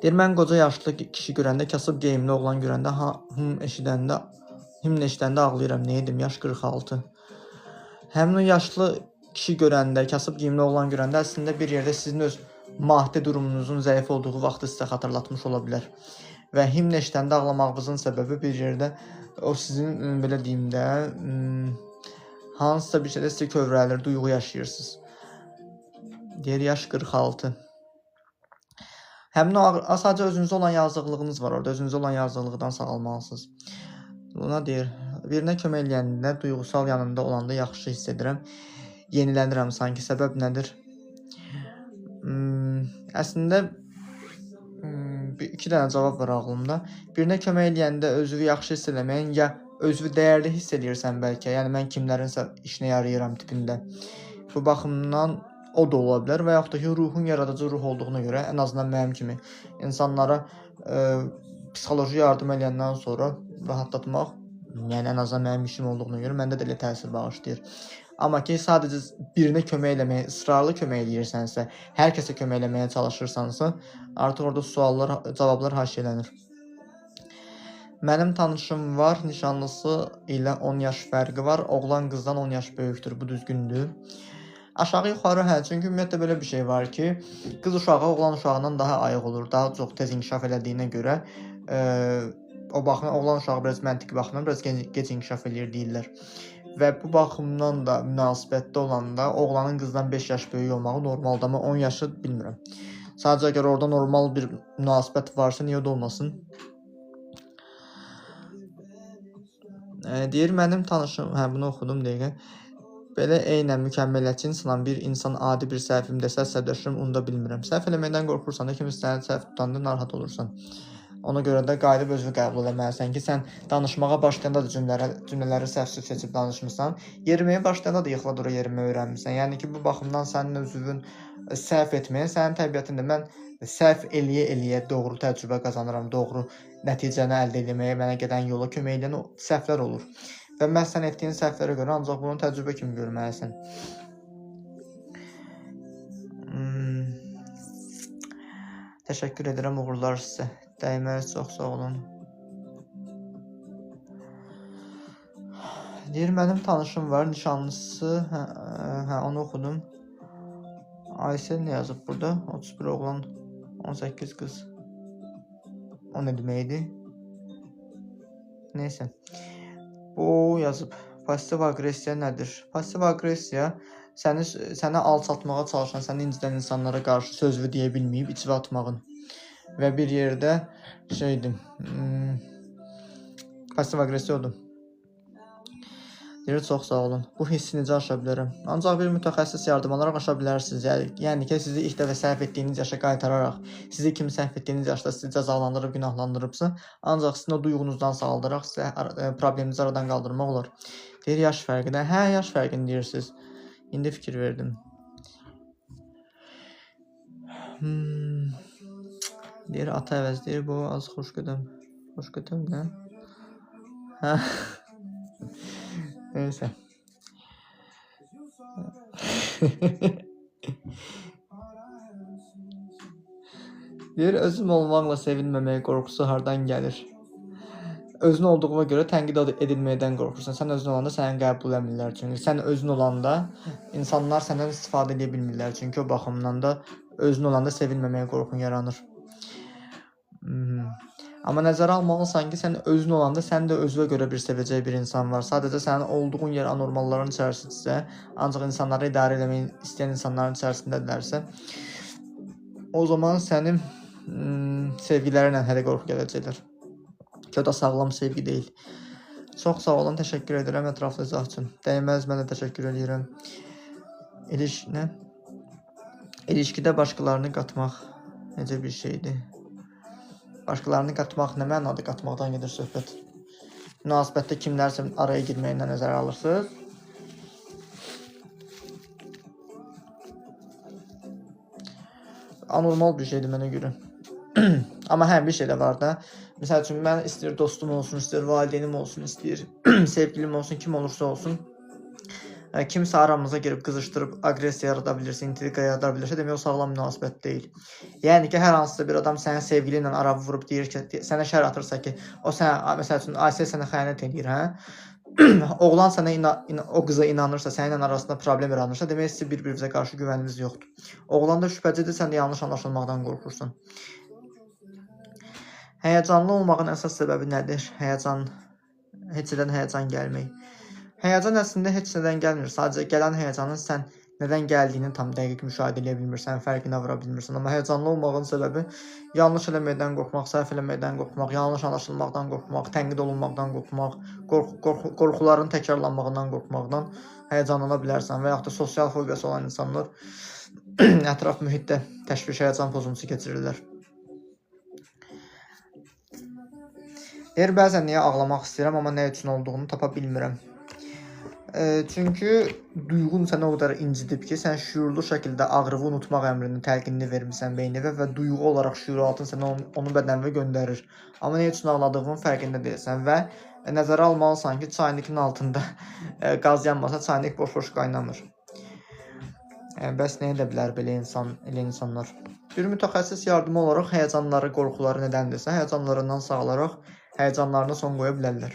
Speaker 1: Deyir, mən qoca yaşlı kişi görəndə, kasıb geyimli oğlan görəndə, himn eşidəndə ağlayıram. Nə edim? Yaş 46. Həmin o yaşlı kişi görəndə, kasıb geyimli oğlan görəndə əslində bir yerdə sizin öz maddi durumunuzun zəif olduğu vaxtı sizə xatırlatmış ola bilər. Və himn eşidəndə ağlamağınızın səbəbi bir yerdə o sizin, belə deyim də, hansısa bir şeydə sizi kövrəlir, duyğu yaşayırsınız. Deyir, yaş 46. Həmin o sadəcə özünüzə olan yazıqlığınız var orada. Özünüzə olan yazıqlıqdan sağalmalısınız. Buna deyir, birinə kömək eləyəndə, duyğusal yanında olanda yaxşı hiss edirəm. Yenilənirəm sanki. Səbəb nədir? Əslində iki dənə cavab var ağlımda. Birinə kömək eləyəndə özünü yaxşı hiss eləməyin, ya özünü dəyərli hiss eləyirsən bəlkə. Yəni mən kimlərinsə işinə yarayıram tipində. Bu baxımdan o da ola bilər və yaxud da ki, ruhun yaradıcı ruh olduğuna görə, ən azından mənim kimi insanlara psixoloji yardım eləyəndən sonra rahatlatmaq, yəni ən azından mənim işim olduğuna görə məndə də elə təsir bağışlayır. Amma ki, sadəcə birinə kömək eləməyə, ısrarlı kömək eləyirsənsə, hər kəsə kömək eləməyə çalışırsansa, artıq orada suallar, cavablar haşiyələnir. Mənim tanışım var, nişanlısı ilə 10 yaş fərqi var. Oğlan qızdan 10 yaş böyükdür. Bu düzgündür. Aşağı yuxarı hə, çünki ümumiyyətlə belə bir şey var ki, qız uşağı oğlan uşağından daha ayıq olur, daha çox tez inkişaf elədiyinə görə o baxımdan oğlan uşağı biraz məntiqi baxımdan biraz gec inkişaf eləyir deyirlər. Və bu baxımdan da münasibətdə olanda oğlanın qızdan 5 yaş böyük olmağı normaldır, amma 10 yaşı bilmirəm. Sadəcə əgər orada normal bir münasibət varsa, niyə də olmasın? Deyir, mənim tanışım, hə bunu oxudum dəqiqə. Belə eynən mükəmməliyyətçi insanam, bir insan adi bir səhvim desə əsəbləşirəm, onu da bilmirəm. Səhv eləməkdən qorxursan da, kimsə səni səhv tutanda narahat olursan. Ona görə də qayıdıb özünü qəbul eləməlisən ki, sən danışmağa başlayanda da cümlələri səhvsiz seçib danışmısan. Yeriməyə başlayanda da yıxıla dura yeriməyi öyrənmisən. Yəni ki, bu baxımdan sənin özünün səhv etməyə, sənin təbiətində mən səhv eləyə-eləyə doğru təcrübə qazanıram, doğru nəticəni əldə eləməyə mənə gedən yola kömək eləyən o səhvlər olur. Və məhz sən etdiyin səhvlərə görə ancaq bunu təcrübə kimi görməlisən. Təşəkkür edirəm, uğurlar sizə. Dəyməz, çox sağ olun. Deyir, mənim tanışım var, nişanlısı, hə, onu oxudum. Aysel nə yazıb burada? 31 oğlan, 18 qız. O nə deməkdir? Neysə. Bu yazıb. Pasiv aqressiya nədir? Pasiv aqressiya səni alçaltmağa çalışan, səni incidən insanlara qarşı sözünü deyə bilməyib içivə atmağın. Və bir yerdə şeydir, pasiv aqressiya odur. Deyir, çox sağ olun. Bu hissi necə aşa bilərəm? Ancaq bir mütəxəssis yardım alaraq aşa bilərsiniz. Yəni ki, sizi ilk dəfə səhv etdiyiniz yaşa qaytararaq, sizi kim səhv etdiyiniz yaşda sizi cəzalandırıb, günahlandırıbsa, ancaq sizin o duyğunuzdan sağaldaraq sizə probleminizi aradan qaldırmaq olar. Deyir, yaş fərqi də. Hə, yaş fərqini deyirsiniz. İndi fikir verdim. Deyir, ata əvəz deyir, bu az xoşqədəm. Xoşqədəm nə? Hə. Neyse. Deyir, özüm olmaqla sevilməmək qorxusu hardan gəlir? Özün olduğuna görə tənqid edilməkdən qorxursan. Sən özün olanda səni qəbul eləmirlər. Çünki sən özün olanda insanlar səndən istifadə edə bilmirlər. Çünki o baxımdan da özün olanda sevilməməyə qorxun yaranır. Amma nəzərə almalısan ki, sən özün olanda sən də özünə görə bir sevəcək bir insan var. Sadəcə sənin olduğun yer anormalların içərisindirsə, ancaq insanları idarə eləmək istəyən insanların içərisindədirlərsə, o zaman sənin sevgilərlə hələ qorxu gələcəklər. Ki, o da sağlam sevgi deyil. Çox sağ olun, təşəkkür edirəm ətraflı izah üçün. Dəyməz, mən də təşəkkür edirəm. Nə? İlişkidə başqalarını qatmaq necə bir şeydir? Başqalarını qatmaq nə mənada qatmaqdan gedir söhbət? Münasibətdə kimlərsə araya girməklə nəzərə alırsınız? Anormal bir şeydir mənə görə. Amma hə, bir şey də var da. Məsəl üçün, mən istəyir dostum olsun, istəyir valideynim olsun, istəyir sevgilim olsun, kim olursa olsun. Kimsə aramıza girib qızışdırıb aqressiya yarada bilirsə, intriqa yarada bilirsə, demək o sağlam münasibət deyil. Yəni ki, hər hansısa bir adam sənin sevgili ilə ara vurub deyir ki, sənə şər atırsa ki, o sənə, məsəl üçün, Aysel sənə xəyanət eləyir, hə? Oğlan sənə o qıza inanırsa, səninlə arasında problem yaranırsa, demək sizin bir-birinizə qarşı güvəniniz yoxdur. Oğlan da şübhəcidir, sən də yanlış anlaşılmaqdan qorxursan. Həyəcanlı olmağın əsas səbəbi nədir? Həyəcan, heç nədən həyəcan gəlmək. Həyəcan əslində heç nədən gəlmir. Sadəcə gələn həyəcanın sən Nədən gəldiyini tam dəqiq müşahidə edə bilmirsən, fərqinə vara bilmirsən. Amma həyəcanlı olmağın səbəbi yanlış eləməkdən qorxmaq, səhv eləməkdən qorxmaq, yanlış anlaşılmaqdan qorxmaq, tənqid olunmaqdan qorxmaq, qorxuların təkrarlanmağından qorxmaqdan həyəcanlana bilərsən və yaxud da sosial fobiyası olan insanlar ətraf mühitdə təşviş, həyəcan pozuntusu keçirirlər. Deyir, bəzən niyə ağlamaq istəyirəm, amma nə üçün olduğunu tapa bilmirəm. Çünki duyğun səni o qədər incidib ki, sən şüurlu şəkildə ağrını unutmaq əmrini, təlqinini vermisən beyninə və duyğu olaraq şüuraltın sənə onu bədəninə göndərir. Amma nə üçün ağladığının fərqində deyilsən və nəzərə almalısan ki, çaynikin altında qaz yanmasa, çaynik boş-boş qaynamır. Bəs nə edə bilər belə elə insanlar? Bir mütəxəssis yardımı olaraq həyəcanları, qorxuları nədəndirsə, həyəcanlarından sağalaraq həyəcanlarına son qoya bilərlər.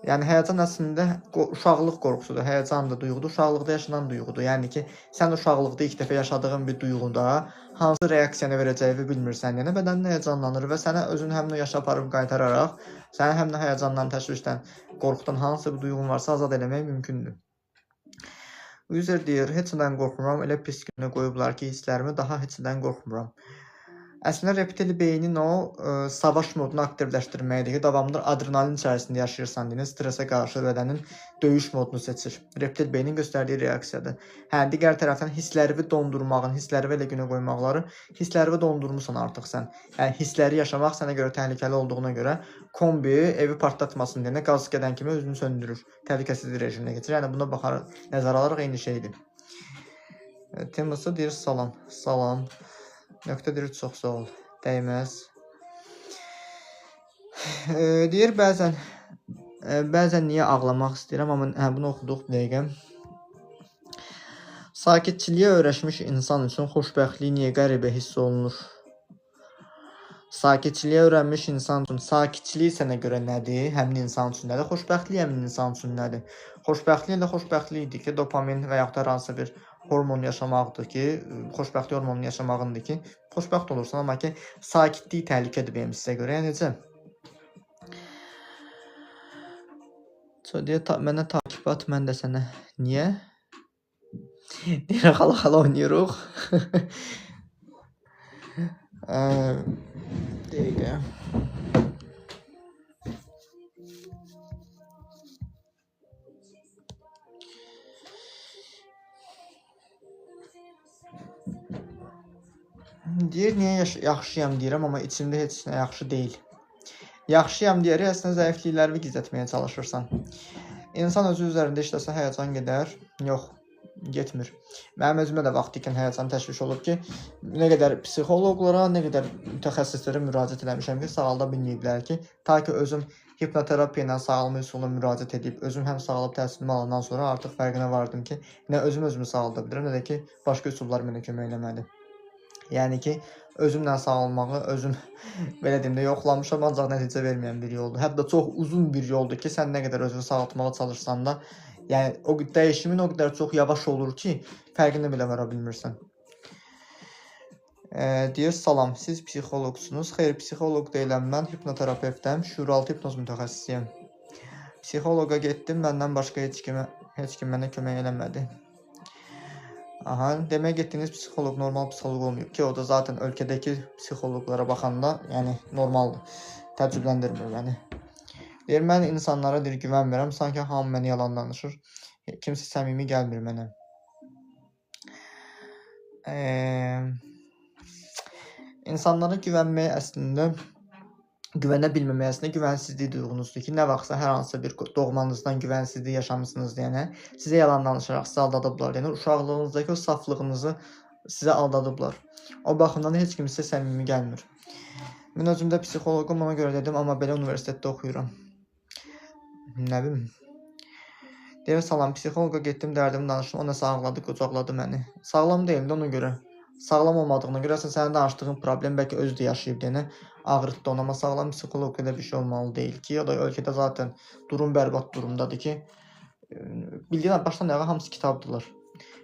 Speaker 1: Yəni, həyəcan əslində uşaqlıq qorxusudur, həyəcandır, duyğudur, uşaqlıqda yaşanan duyğudur. Yəni ki, sən uşaqlıqda ilk dəfə yaşadığın bir duyğuda hansı reaksiyanı verəcəyini bilmirsən, yəni bədənin həyəcanlanır və sənə özünü həmin o yaşa aparıb qaytararaq, səni həmin o həyəcandan, təşvişdən, qorxudan hansı bir duyğun varsa azad eləmək mümkündür. User deyir, heç nədən qorxmuram, elə pis günə qoyublar ki, hisslərimi daha heç nədən qorxmuram. Əslində, reptil beynin o savaş modunu aktivləşdirməkdir ki, davamlı adrenalin içərisində yaşayırsan deyil, stresə qarşı bədənin döyüş modunu seçir. Reptil beynin göstərdiyi reaksiyadır. Hə, digər tərəfdən hisslərini dondurmağın, hisslərini elə günə qoymaqları, hisslərini dondurmursan artıq sən. Yəni, hissləri yaşamaq sənə görə təhlükəli olduğuna görə kombi evi partlatmasın deyənə qaz gedən kimi özünü söndürür, təhlükəsizlik rejiminə keçir. Yəni, buna baxaraq, nəzərə alaraq eyni şeydir. Teması deyir, salam, salam. Nöqtə deyir, çox sağ ol, dəyməz. Deyir, bəzən niyə ağlamaq istəyirəm, amma bunu oxuduq bir dəqiqə. Sakitçiliyə öyrəşmiş insan üçün xoşbəxtlik niyə qəribə hiss olunur? Sakitçiliyə öyrənmiş insan üçün sakitçilik sənə görə nədir? Həmin insan üçün nədir? Xoşbəxtlik həmin insan üçün nədir? Xoşbəxtlik elə xoşbəxtlikdir ki, dopamin və yaxud da hər hansısa bir hormon yaşamaqdır ki, xoşbəxtlik hormonunu yaşamağındır ki, xoşbəxt olursan, amma ki, sakitlik təhlükədir benim sizə görə. Yəni necə? Deyə, mənə takip at, mən də sənə. Niyə? Deyir, xala-xala oynayırıq. Dəqiqə. Deyir, niyə yaxşıyam deyirəm, amma içimdə heç nə yaxşı deyil. Yaxşıyam deyərək, əslində zəifliklərimi gizlətməyə çalışırsan. İnsan özü üzərində işləsə həyəcan gedər? Yox, getmir. Mənim özümə də vaxt ikən həyəcan təşviş olub ki, nə qədər psixoloqlara, nə qədər mütəxəssislərə müraciət eləmişəm ki, sağalda bilməyiblər ki, ta ki özüm hipnoterapiya ilə sağalma üsuluna müraciət edib, özüm həm sağalıb təhsilimi alandan sonra artıq fərqinə vardım ki, nə özüm özümü sağalda bilirəm, nə də ki, başqa üsullar mənə kömək eləmədi. Yəni ki, özümlə sağalmağı özüm belə deyim də yoxlamışam, ancaq nəticə verməyən bir yoldur. Hətta çox uzun bir yoldur ki, sən nə qədər özünü sağaltmağa çalışsan da, yəni o dəyişimin o qədər çox yavaş olur ki, fərqini belə vara bilmirsən. Deyir, salam, siz psixoloqsunuz. Xeyr, psixoloq deyiləm mən, hipnoterapevtəm, şüuraltı hipnoz mütəxəssisiyəm. Psixoloqa getdim, məndən başqa heç kim mənə kömək eləmədi. Aha, demək getdiyiniz psixoloq normal psixoloq olmayıb ki, o da zaten ölkədəki psixoloqlara baxanda, yəni normaldır, təəccübləndirmir məni. Deyir, mən insanlara deyir, güvənmirəm, sanki hamı mənə yalan danışır, kimsə səmimi gəlmir mənə. İnsanlara güvənməyə əslində, güvənə bilməmək əslində güvənsizlik duyğunuzdur ki, nə vaxtsa hər hansısa bir doğmanızdan güvənsizlik yaşamısınız deyənə, sizə yalan danışaraq sizi aldadıblar. Yəni, uşaqlığınızdakı o saflığınızı sizə aldadıblar. O baxımdan heç kim sizə səmimi gəlmir. Mən özüm də psixoloqum, ona görə dedim, amma belə universitetdə oxuyuram. Nə bilim. Deyir, salam, psixoloqa getdim, dərdimi danışdım, o nəsə ağladı, qucaqladı məni. Sağlam deyildi ona görə. Sağlam olmadığına görə, əslində sənin danışdığın problem bəlkə özü də yaşayıb deyənə ağrıtdı onu, amma sağlam psixoloq elə bir şey olmalı deyil ki, o da ölkədə zaten durum bərbad durumdadır ki, bildiyin başdan ayağa hamısı kitabdırlar.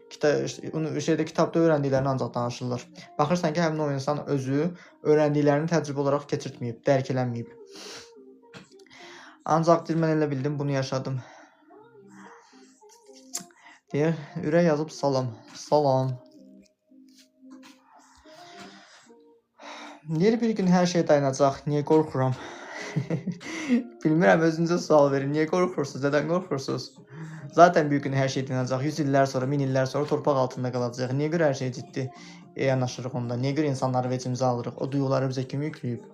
Speaker 1: Kitabda öyrəndiklərini ancaq danışırlar. Baxırsan ki, həmin o insan özü öyrəndiklərini təcrübə olaraq keçirtməyib, dərk eləməyib. Ancaq deyir, mən elə bildim, bunu yaşadım. Deyir, ürək yazıb salam. Salam. Deyir, bir gün hər şey dayanacaq. Niyə qorxuram? Bilmirəm, özünüzə sual verin. Niyə qorxursunuz? Nədən qorxursunuz? Zaten bir gün hər şey dayanacaq. 100 illər sonra, 1000 illər sonra torpaq altında qalacaq. Niyə görə hər şey ciddi yanaşırıq onda? Niyə görə insanları vecimizə alırıq? O duyğuları bizə kim yükləyib?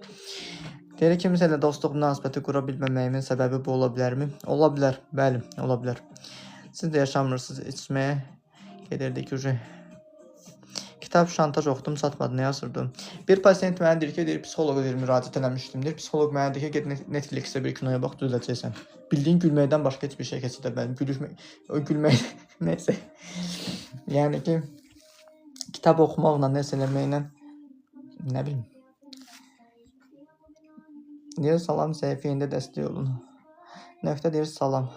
Speaker 1: Deyir, kimsə ilə dostluq münasibəti qura bilməməyimin səbəbi bu ola bilərmi? Ola bilər. Bəli, ola bilər. Siz də yaşamırsınız. İçməyə gedirdik uje. Kitab şantaj oxudum, çatmadı. Nə yazırdı? Bir pasiyent mənə deyir ki, deyir, psixoloqa deyir, müraciət eləmişdim. Deyir, psixoloq mənə deyir ki, get Netflix-də bir kinoya bax, düzələcəksən. Bildiyin gülməkdən başqa heç bir şey keçirdə bilmədim. Gülüşmək, o gülmək, neysə. Yəni ki, kitab oxumaqla, nəsə eləməklə, nə bilim. Deyir, salam səhifəyində dəstək olun. Nöqtə deyir, salam.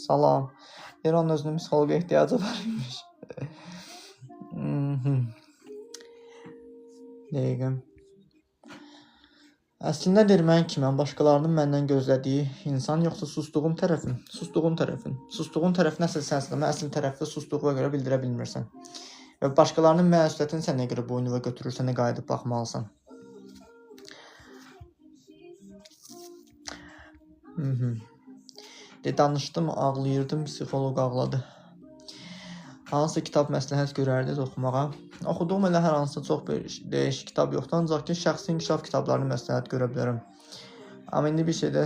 Speaker 1: Salam. Deyir, onun özünün psixoloqa ehtiyacı var imiş. Dəqiqə. Əslində deyir, mən kiməm? Başqalarının məndən gözlədiyi insan yoxsa sustuğum tərəfim? Sustuğun tərəfin. Sustuğun tərəfi nəsə sənsən, amma əsl tərəfi sustuğuna görə bildirə bilmirsən. Və başqalarının məsuliyyətini sən nəyə görə boynuna götürürsən, nə qayıdıb baxmalısan. De, danışdım, ağlayırdım, psixoloq ağladı. Hansı kitab məsləhət görərdiniz oxumağa? Oxuduğum elə hər hansısa çox bir dəyişik kitab yoxdur, ancaq ki, şəxsi inkişaf kitablarını məsləhət görə bilərəm. Amma indi bir şey də...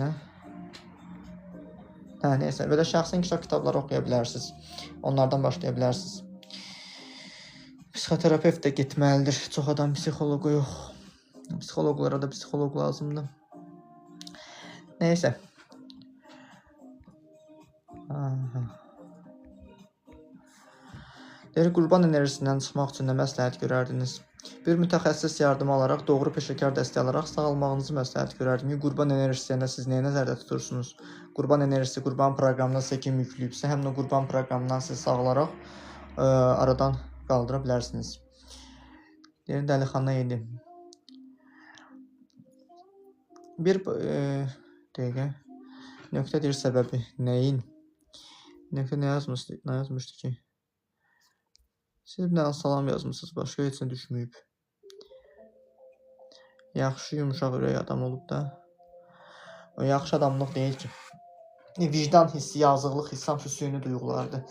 Speaker 1: Nə? Hə, neysə, belə şəxsi inkişaf kitabları oxuya bilərsiniz. Onlardan başlaya bilərsiniz. Psixoterapevt də getməlidir. Çox adam psixoloqu yox. Psixoloqlara da psixoloq lazımdır. Neysə. Aha. Deyir, qurban enerjisindən çıxmaq üçün nə məsləhət görərdiniz? Bir mütəxəssis yardımı alaraq, doğru peşəkar dəstəyi alaraq sağalmağınızı məsləhət görərdim ki, qurban enerjisi deyəndə siz nəyə nəzərdə tutursunuz? Qurban enerjisi, qurban proqramına sizə kim yükləyibsə, həm də qurban proqramından siz sağalaraq aradan qaldıra bilərsiniz. Deyir, dəlixana idi. Bir dəqiqə. Nöqtə deyir, səbəbi nəyin? Nöqtə nə yazmışdı, nə yazmışdı ki? Siz bir dənə salam yazmışsınız, başqa heç nə düşməyib. Yaxşı, yumuşaq ürək adam olub da. O yaxşı adamlıq deyil ki. Vicdan hissi, yazıqlıq hissi hamısı süni duyğulardır.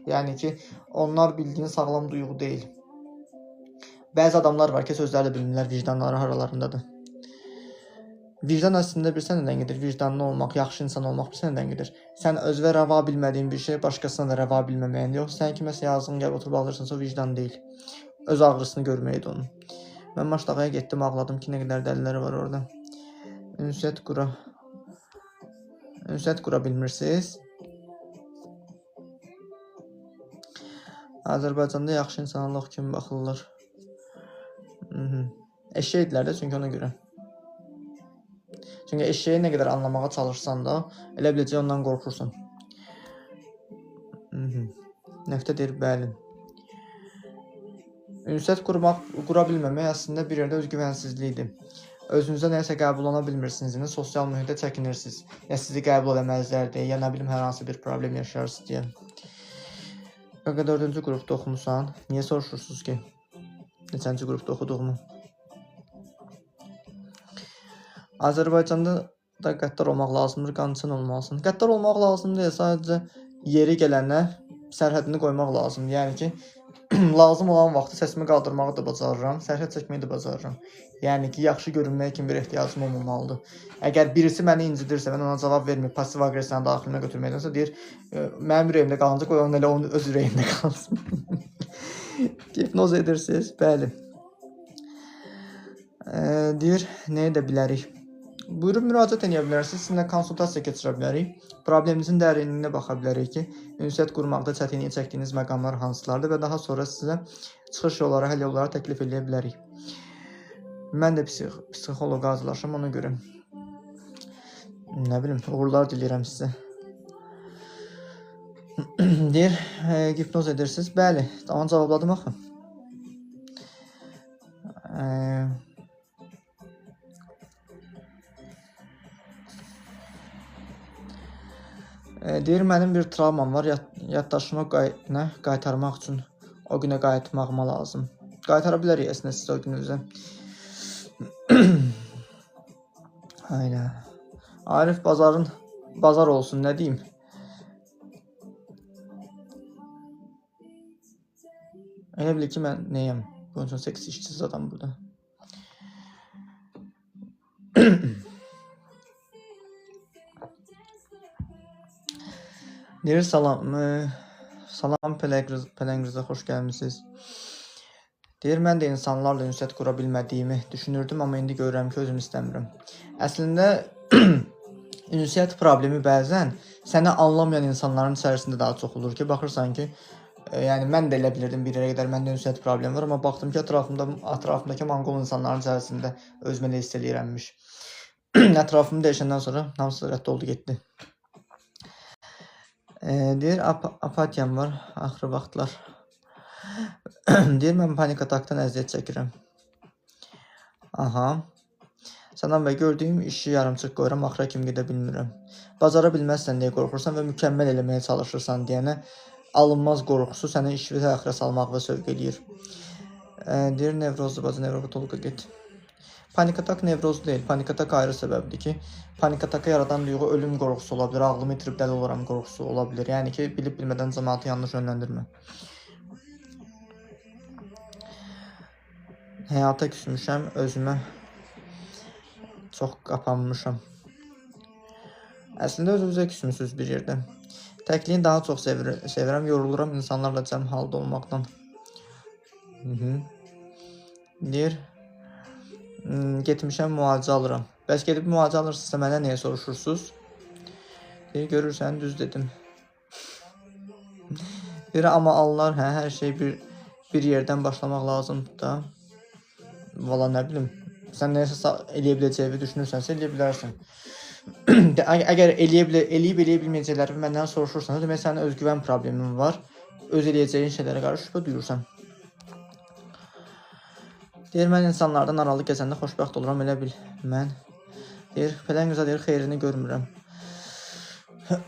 Speaker 1: Yəni ki, onlar bildiyin sağlam duyğu deyil. Bəzi adamlar var ki, sözləri də bilmirlər, vicdanları haralarındadır. Vicdan əslində bilsən nədən gedir? Vicdanlı olmaq, yaxşı insan olmaq bilsən nədən gedir? Sən özünə rəva bilmədiyin bir şey, başqasına da rəva bilməməyin yox. Sən kiməsə yazığın gəlib oturub ağlayırsansa, o vicdan deyil. Öz ağrısını görməkdir onun. Mən Maşdağaya getdim, ağladım ki, nə qədər dəlilər var orada. Ünsiyyət qura. Ünsiyyət qura bilmirsiniz. Azərbaycanda yaxşı insanlıq kimi baxırlar. Eşşəkdilər də, çünki ona görə. Çünki eşşəyi nə qədər anlamağa çalışsan da, elə biləcək ondan qorxursan. Nöqtə deyir, bəli. Ünsiyyət qura bilməmək əslində bir yerdə özgüvənsizlikdir. Özünüzə nəyisə qəbul oluna bilmirsiniz, yəni sosial mühitdə çəkinirsiniz. Ya sizi qəbul eləməzlər deyə, ya nə bilim hər hansı bir problem yaşarsınız deyə. Qaqa 4-cü qrupda oxumusan. Niyə soruşursunuz ki? Neçənci qrupda oxuduğumu? Azərbaycanda da qəddar olmaq lazımdır, qançın olmalısın. Qəddar olmaq lazım deyil, sadəcə yeri gələnə sərhədini qoymaq lazımdır. Yəni ki, lazım olan vaxtı səsimi qaldırmağı da bacarıram, sərhəd çəkməyi də bacarıram. Yəni ki, yaxşı görünməyə kimi bir ehtiyacım olmamalıdır. Əgər birisi məni incidirsə, mən ona cavab verməyib, pasiv aqressiyanı daxilimə götürməkdənsə, deyir, mənim ürəyimdə qalınca, qoy onun elə onun öz ürəyində qalsın. Hipnoz edirsiniz, bəli. Deyir, nə edə bilərik? Buyurub müraciət edə bilərsiniz, sizinlə konsultasiya keçirə bilərik. Probleminizin dərinliyinə baxa bilərik ki, ünsiyyət qurmaqda çətinlik çəkdiyiniz məqamlar hansılardır və daha sonra sizə çıxış yolları, həll yolları təklif edə bilərik. Mən də psixoloqa hazırlaşıram, ona görə. Nə bilim, uğurlar diləyirəm sizə. Deyir, hipnoz edirsiniz. Bəli, onu cavabladım axı. Deyir, mənim bir travmam var, Yaddaşımı qaytarmaq üçün o günə qayıtmağıma lazım. Qaytara bilərik əslində siz o gününüzə. Aynen. Arif bazarın bazar olsun, nə deyim? Elə bil ki, mən neyəm? Bunun üçün seks işçisi adam burada. Deyir salam, salam Pələngrizə xoş gəlmisiniz. Deyir mən də insanlarla ünsiyyət qura bilmədiyimi düşünürdüm, amma indi görürəm ki, özüm istəmirəm. Əslində ünsiyyət problemi bəzən səni anlamayan insanların içərisində daha çox olur ki, baxırsan ki, yəni mən də elə bilirdim bir yerə qədər məndə ünsiyyət problemi var, amma baxdım ki, ətrafımdakı monqol insanların içərisində özümü elə hiss eləyirəmmiş. Ətrafımı dəyişəndən sonra hamısı rədd oldu, getdi. Deyir, apatiyam var axırı vaxtlar. Deyir, mən panik atakdan əziyyət çəkirəm. Aha. Sənan bəy, gördüyüm işi yarımçıq qoyuram, axıra kimi gedə bilmirəm. Bacara bilməzsən deyə qorxursan və mükəmməl eləməyə çalışırsan deyənə alınmaz qorxusu səni işi təxirə salmağa sövq eləyir. Deyir, nevrozlu bacı, nevropatoloqa get. Panik atak nevroz deyil, panik atak ayrı səbəbdir ki, panik ataka yaradan duyğu ölüm qorxusu ola bilər, ağlımı itirib dəli olaram qorxusu ola bilər. Yəni ki, bilib bilmədən cəmaatı yanlış yönləndirmə. Həyata küsmüşəm, özümə çox qapanmışam. Əslində özünüzə küsmüsünüz bir yerdə. Təkliyi daha çox sevirəm, yoruluram insanlarla cəm halda olmaqdan. Deyir, getmişəm, müalicə alıram. Bəs gedib müalicə alırsınızsa mənə niyə soruşursunuz? Deyir, görürsən, düz dedim. Deyir, amma anlar, hə, hər şey bir yerdən başlamaq lazımdır da. Valla nə bilim, sən nəyisə eləyə biləcəyini düşünürsənsə, eləyə bilərsən. Əgər eləyib eləyə bilməyəcəkləri məndən soruşursansa, demək sənin özgüvən problemin var. Öz eləyəcəyin şeylərə qarşı şübhə duyursan. Deyir, mən insanlardan aralı gəzəndə xoşbəxt oluram, elə bil mən. Deyir, Pələng Rza deyir, xeyrini görmürəm.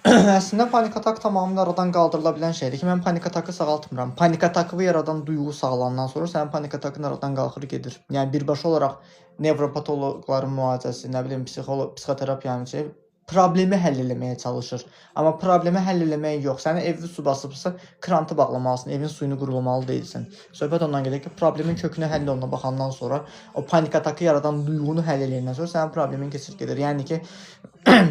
Speaker 1: Əslində panik atak tamamilə aradan qaldırıla bilən şeydir ki, mən panik atakı sağaltmıram. Panik atakı yaradan duyğu sağalandan sonra sənin panik atakın aradan qalxır gedir. Yəni birbaşa olaraq nevropatoloqların müalicəsi, nə bilim psixoloq, psixoterapiyanın şey problemi həll eləməyə çalışır. Amma problemi həll eləmək yox. Sənin evi su basıbsa, krantı bağlamalısın, evin suyunu qurulamalı deyilsən. Söhbət ondan gedir ki, problemin kökünə həll oluna baxandan sonra, o panik atakı yaradan duyğunu həll eləyəndən sonra sənin problemin keçir gedir. Yəni ki,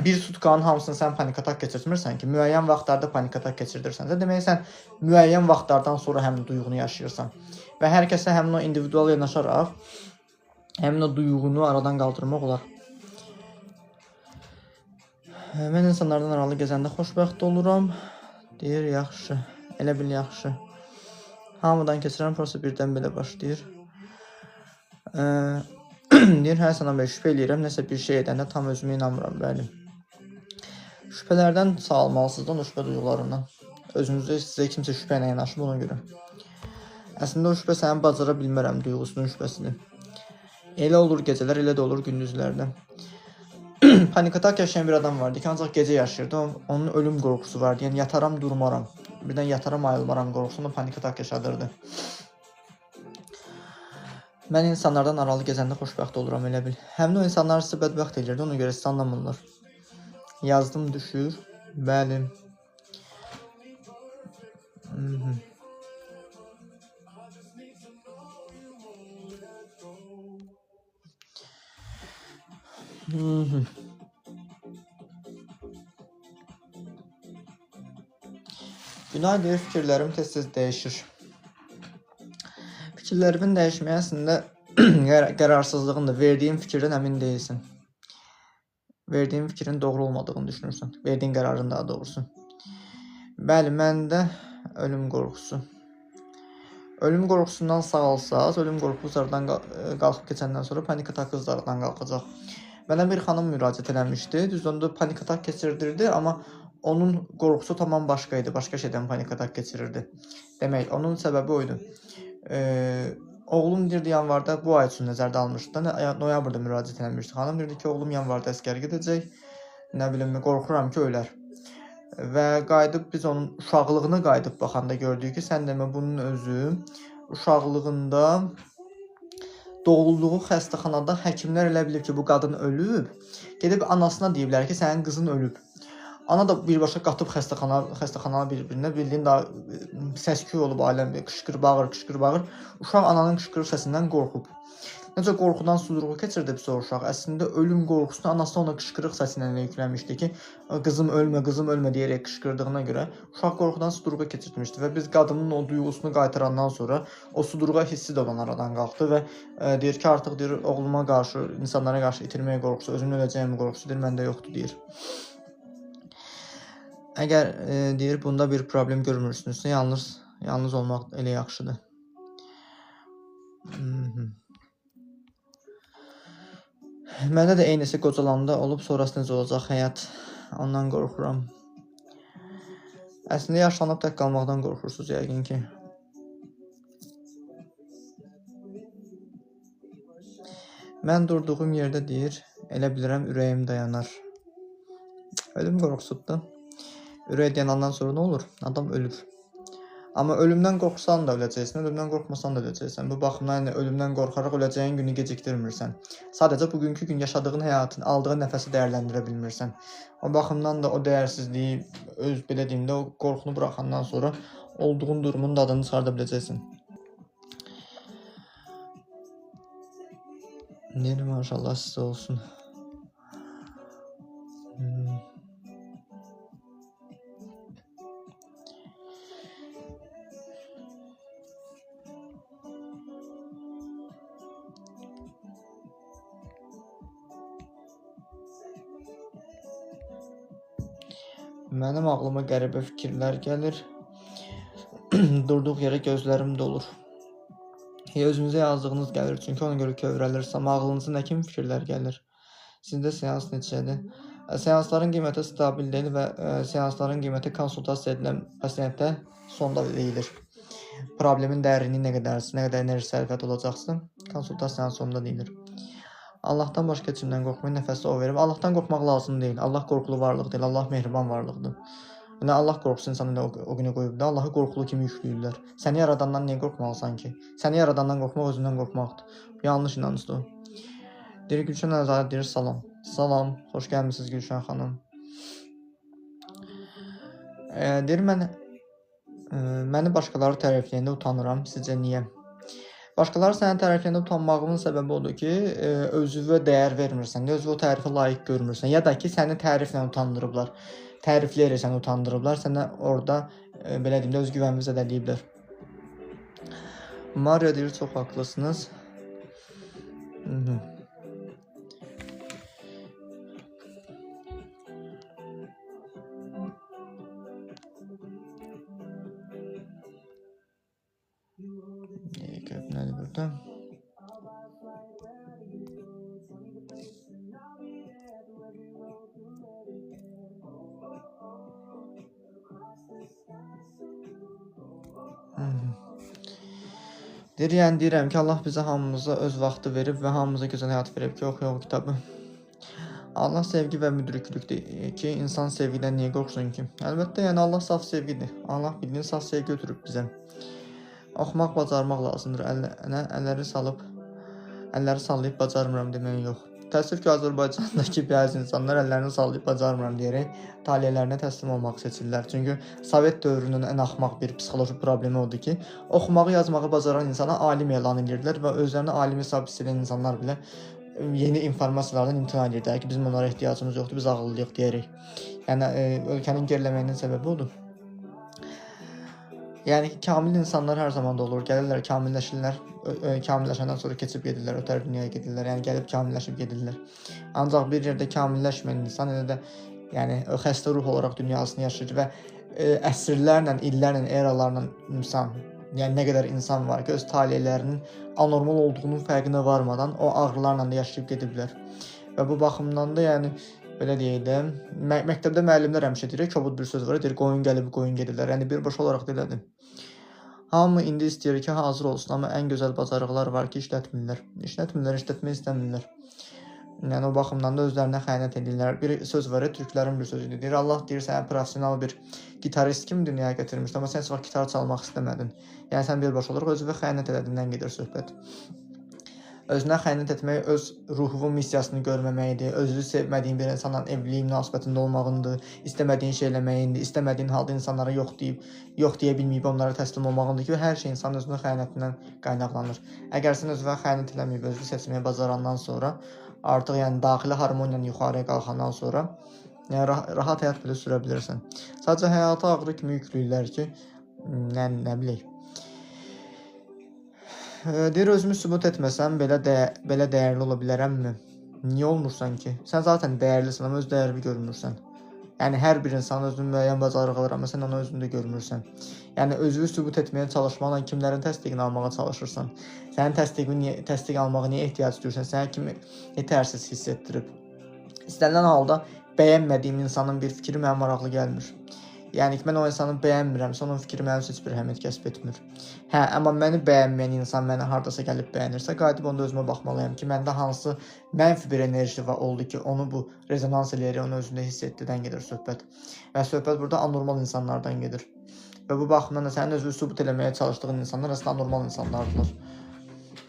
Speaker 1: bir sutkanın hamısını sən panik atak keçirtmirsən ki, müəyyən vaxtlarda panik atak keçirdirsənsə, demək sən müəyyən vaxtlardan sonra həmin duyğunu yaşayırsan. Və hər kəsə həmin o individual yanaşaraq həmin o duyğunu aradan qaldırmaq olar. Mən insanlardan aralı gəzəndə xoşbəxt oluram. Deyir, yaxşı. Elə bil, yaxşı. Hamıdan keçirəm, prosta birdən belə başlayır. Deyir, hə, sənə bəy, şübhə eləyirəm. Nəsə bir şey edəndə tam özümə inanmıram, bəli. Şübhələrdən sağalmalısınız da, o şübhə duyğularından. Özünüzdə sizə kimsə şübhə ilə yanaşıb ona görə. Əslində o şübhə sənin bacara bilmərəm duyğusunun şübhəsidir. Elə olur gecələr, elə də olur gündüzlərdə. Panik atak yaşayan bir adam vardı ki, ancaq gecə yaşayırdı. Onun ölüm qorxusu vardı. Yəni yataram, durmaram. Birdən yataram, ayılmaram qorxusunda panik atak yaşadırdı. Mən insanlardan aralı gəzəndə xoşbəxt oluram elə bil. Həmin o insanlar sizi bədbəxt eləyirdi, ona görə sizi anlamırlar. Yazdım düşür. Bəli. Günay deyir, fikirlərim tez-tez dəyişir. Fikirlərimin dəyişməyi əslində qərarsızlığındır. Verdiyin fikirdən əmin deyilsin. Verdiyin fikrin doğru olmadığını düşünürsən. Verdiyin qərarın daha doğrusu. Bəli, məndə ölüm qorxusu. Ölüm qorxusundan sağalsaz, ölüm qorxusu aradan qalxıb keçəndən sonra panik atakı aradan qalxacaq. Mənə bir xanım müraciət eləmişdi. Düz onda panik atak keçirdirdi, amma onun qorxusu tamam başqa idi. Başqa şeydən panik atak keçirirdi. Demək, onun səbəbi oydu. Oğlum deyirdi yanvarda bu ay üçün nəzərdə almışdı. Noyabrda müraciət eləmişdi. Xanım deyirdi ki, oğlum yanvarda əsgər gedəcək. Nə bilim, qorxuram ki, ölər. Və qayıdıb biz onun uşaqlığına qayıdıb baxanda gördük ki, sən demə bunun özü uşaqlığında doğulduğu xəstəxanada həkimlər elə bilib ki, bu qadın ölüb. Gedib anasına deyiblər ki, sənin qızın ölüb. Ana da birbaşa qatıb xəstəxananı bir-birinə, bildiyin daha səs-küy olub aləm, qışqır bağır, qışqır bağır. Uşaq ananın qışqırıq səsindən qorxub. Necə qorxudan sudurğu keçirdibsə o uşaq, əslində ölüm qorxusunu anası ona qışqırıq səsi ilə yükləmişdi ki, qızım ölmə, qızım ölmə deyərək qışqırdığına görə uşaq qorxudan sudurğa keçirtmişdi və biz qadının o duyğusunu qaytarandan sonra o sudurğa hissi də olan aradan qalxdı və deyir ki, artıq deyir, oğluma qarşı, insanlara qarşı itirməyə qorxusu, özümün öləcəyim qorxusu deyir, məndə yoxdur deyir. Əgər deyir, bunda bir problem görmürsünüzsə, yalnız olmaq elə yaxşıdır. Məndə də eynisi qocalanda olub, sonrası necə olacaq həyat? Ondan qorxuram. Əslində yaşlanıb tək qalmaqdan qorxursunuz yəqin ki. Mən durduğum yerdə deyir, elə bilirəm ürəyim dayanar. Ölüm qorxusudur da. Ürək dayanandan sonra nə olur? Adam ölür. Amma ölümdən qorxsan da öləcəksən, ölümdən qorxmasan da öləcəksən. Bu baxımdan yəni, ölümdən qorxaraq öləcəyin günü gecikdirmirsən. Sadəcə bugünkü gün yaşadığın həyatın, aldığın nəfəsi dəyərləndirə bilmirsən. O baxımdan da o dəyərsizliyi, öz belə deyim də, o qorxunu buraxandan sonra olduğun durumun dadını çıxarda biləcəksən. Deyir, maşallah sizə olsun. Mənim ağlıma qəribə fikirlər gəlir. Durduq yerə gözlərim dolur. Özünüzə yazdığınız gəlir, çünki ona görə kövrəlirsə, amma ağlınıza nə kimi fikirlər gəlir? Sizdə seans neçədir? Seansların qiyməti stabil deyil və seansların qiyməti konsultasiya edilən pasientə sonda deyilir. Problemin dərinliyi nə qədərsə, nə qədər enerji sərfiyyatı olacaqsa, konsultasiyanın sonunda deyilir. Allahdan başqa heç kimdən qorxmayın, nəfəsi o verib. Allahdan qorxmaq lazım deyil. Allah qorxulu varlıq deyil, Allah mehriban varlıqdır. Yəni Allah qorxusu insanı elə o günə qoyub da, Allahı qorxulu kimi yükləyirlər. Səni yaradandan niyə qorxmalısan ki? Səni yaradandan qorxmaq özündən qorxmaqdır. Yanlış inancdır o. Deyir Gülşən Əlizadə deyir salam. Salam, xoş gəlmisiniz Gülşən xanım. Deyir məni başqaları tərifləyəndə utanıram. Sizcə niyə? Başqaları səni tərifləyəndə utanmağımın səbəbi odur ki, özünə dəyər vermirsən, özünə o tərifə layiq görmürsən, ya da ki, səni təriflə utandırıblar, tərifləyərək səni utandırıblar, sənə orada, belə deyim də, özgüvənini zədələyiblər. Maria deyir, çox haqlısınız. Nədir burada? Deyir, yəni deyirəm ki, Allah bizə hamımıza öz vaxtı verib və hamımıza gözəl həyat verib ki, oxuyaq o kitabı. Allah sevgi və müdriklükdür ki, insan sevgidən niyə qorxsun ki? Əlbəttə, yəni Allah saf sevgidir. Allah bildiyin saf sevgi ötürüb bizə. Oxumaq, bacarmaq lazımdır. Əlləri sallayıb bacarmıram deməyin yox. Təəssüf ki, Azərbaycandakı bəzi insanlar əllərini sallayıb bacarmıram deyərək taleylərinə təslim olmaq seçirlər. Çünki Sovet dövrünün ən axmaq bir psixoloji problemi odur ki, oxumağı, yazmağı bacaran insana alim elan edirdilər və özlərini alim hesab edən insanlar belə yeni informasiyalardan imtina edirdilər ki, bizim onlara ehtiyacımız yoxdur, biz ağıllıyıq deyərək. Yəni, ölkənin geriləməyinin səbəbi odur. Yəni ki, kamil insanlar hər zaman da olur. Gəlirlər, kamilləşirlər, kamilləşəndən sonra keçib gedirlər, ötəri dünyaya gedirlər. Yəni gəlib kamilləşib gedirlər. Ancaq bir yerdə kamilləşməyən insan elə də yəni xəstə ruh olaraq dünyasını yaşayır və əsrlərlə, illərlə, eralarla insan, yəni nə qədər insan var ki, öz talelərinin anormal olduğunun fərqinə varmadan o ağrılarla da yaşayıb gediblər. Və bu baxımdan da yəni belə deyək də, məktəbdə müəllimlər həmişə deyir, kobud bir söz var, deyir, qoyun gəlib, qoyun gedirlər. Yəni birbaşa olaraq da elədir. Hamı indi istəyir ki, hazır olsun, amma ən gözəl bacarıqlar var ki, işlətmirlər. İşlətmirlər, işlətmək istəmirlər. Yəni o baxımdan da özlərinə xəyanət edirlər. Bir söz var, türklərin bir sözüdür. Deyir, Allah deyir səni professional bir gitarist kimi dünyaya gətirmişdi, amma sən heç vaxt gitar çalmaq istəmədin. Yəni sən birbaşa olaraq özünə xəyanət elədiyindən gedir söhbət. Özünə xəyanət etmək öz ruhunun missiyasını görməməkdir, özünü sevmədiyin bir insanla evlilik münasibətində olmağındır, istəmədiyin şey eləməyindir, istəmədiyin halda insanlara yox deyib, yox deyə bilməyib onlara təslim olmağındır ki, hər şey insanın özünə xəyanətindən qaynaqlanır. Əgər sən özünə xəyanət eləməyib, özünü seçməyə bacarandan sonra, artıq yəni daxili harmoniyanı yuxarıya qalxandan sonra, yəni rahat həyat belə sürə bilirsən. Sadəcə həyata ağrı kimi yükləyirlər ki, nə bilək. Deyir, özümü sübut etməsəm belə dəyərli ola bilərəmmi? Niyə olmursan ki? Sən zaten dəyərlisən, amma öz dəyərini görmürsən. Yəni hər bir insanın özünün müəyyən bacarığı var, amma sən onu özündə görmürsən. Yəni özünü sübut etməyə çalışmaqla kimlərin təsdiqini almağa çalışırsan? Sənin təsdiq almağa niyə ehtiyac duyursan? Səni kimi yetərsiz hiss etdirib? İstənilən halda bəyənmədiyim insanın bir fikri mənə maraqlı gəlmir. Yəni ki, mən o insanı bəyənmirəmsə, onun fikri mənim üçün heç bir əhəmiyyət kəsb etmir. Hə, amma məni bəyənməyən insan məni hardasa gəlib bəyənirsə, qayıdıb onda özümə baxmalıyam ki, məndə hansı mənfi bir enerji oldu ki, onu bu rezonans eləyərək onu özündə hiss etdidən gedir söhbət. Və söhbət burada anormal insanlardan gedir. Və bu baxımdan da sənin özünü sübut eləməyə çalışdığın insanlar əslində anormal insanlardılar.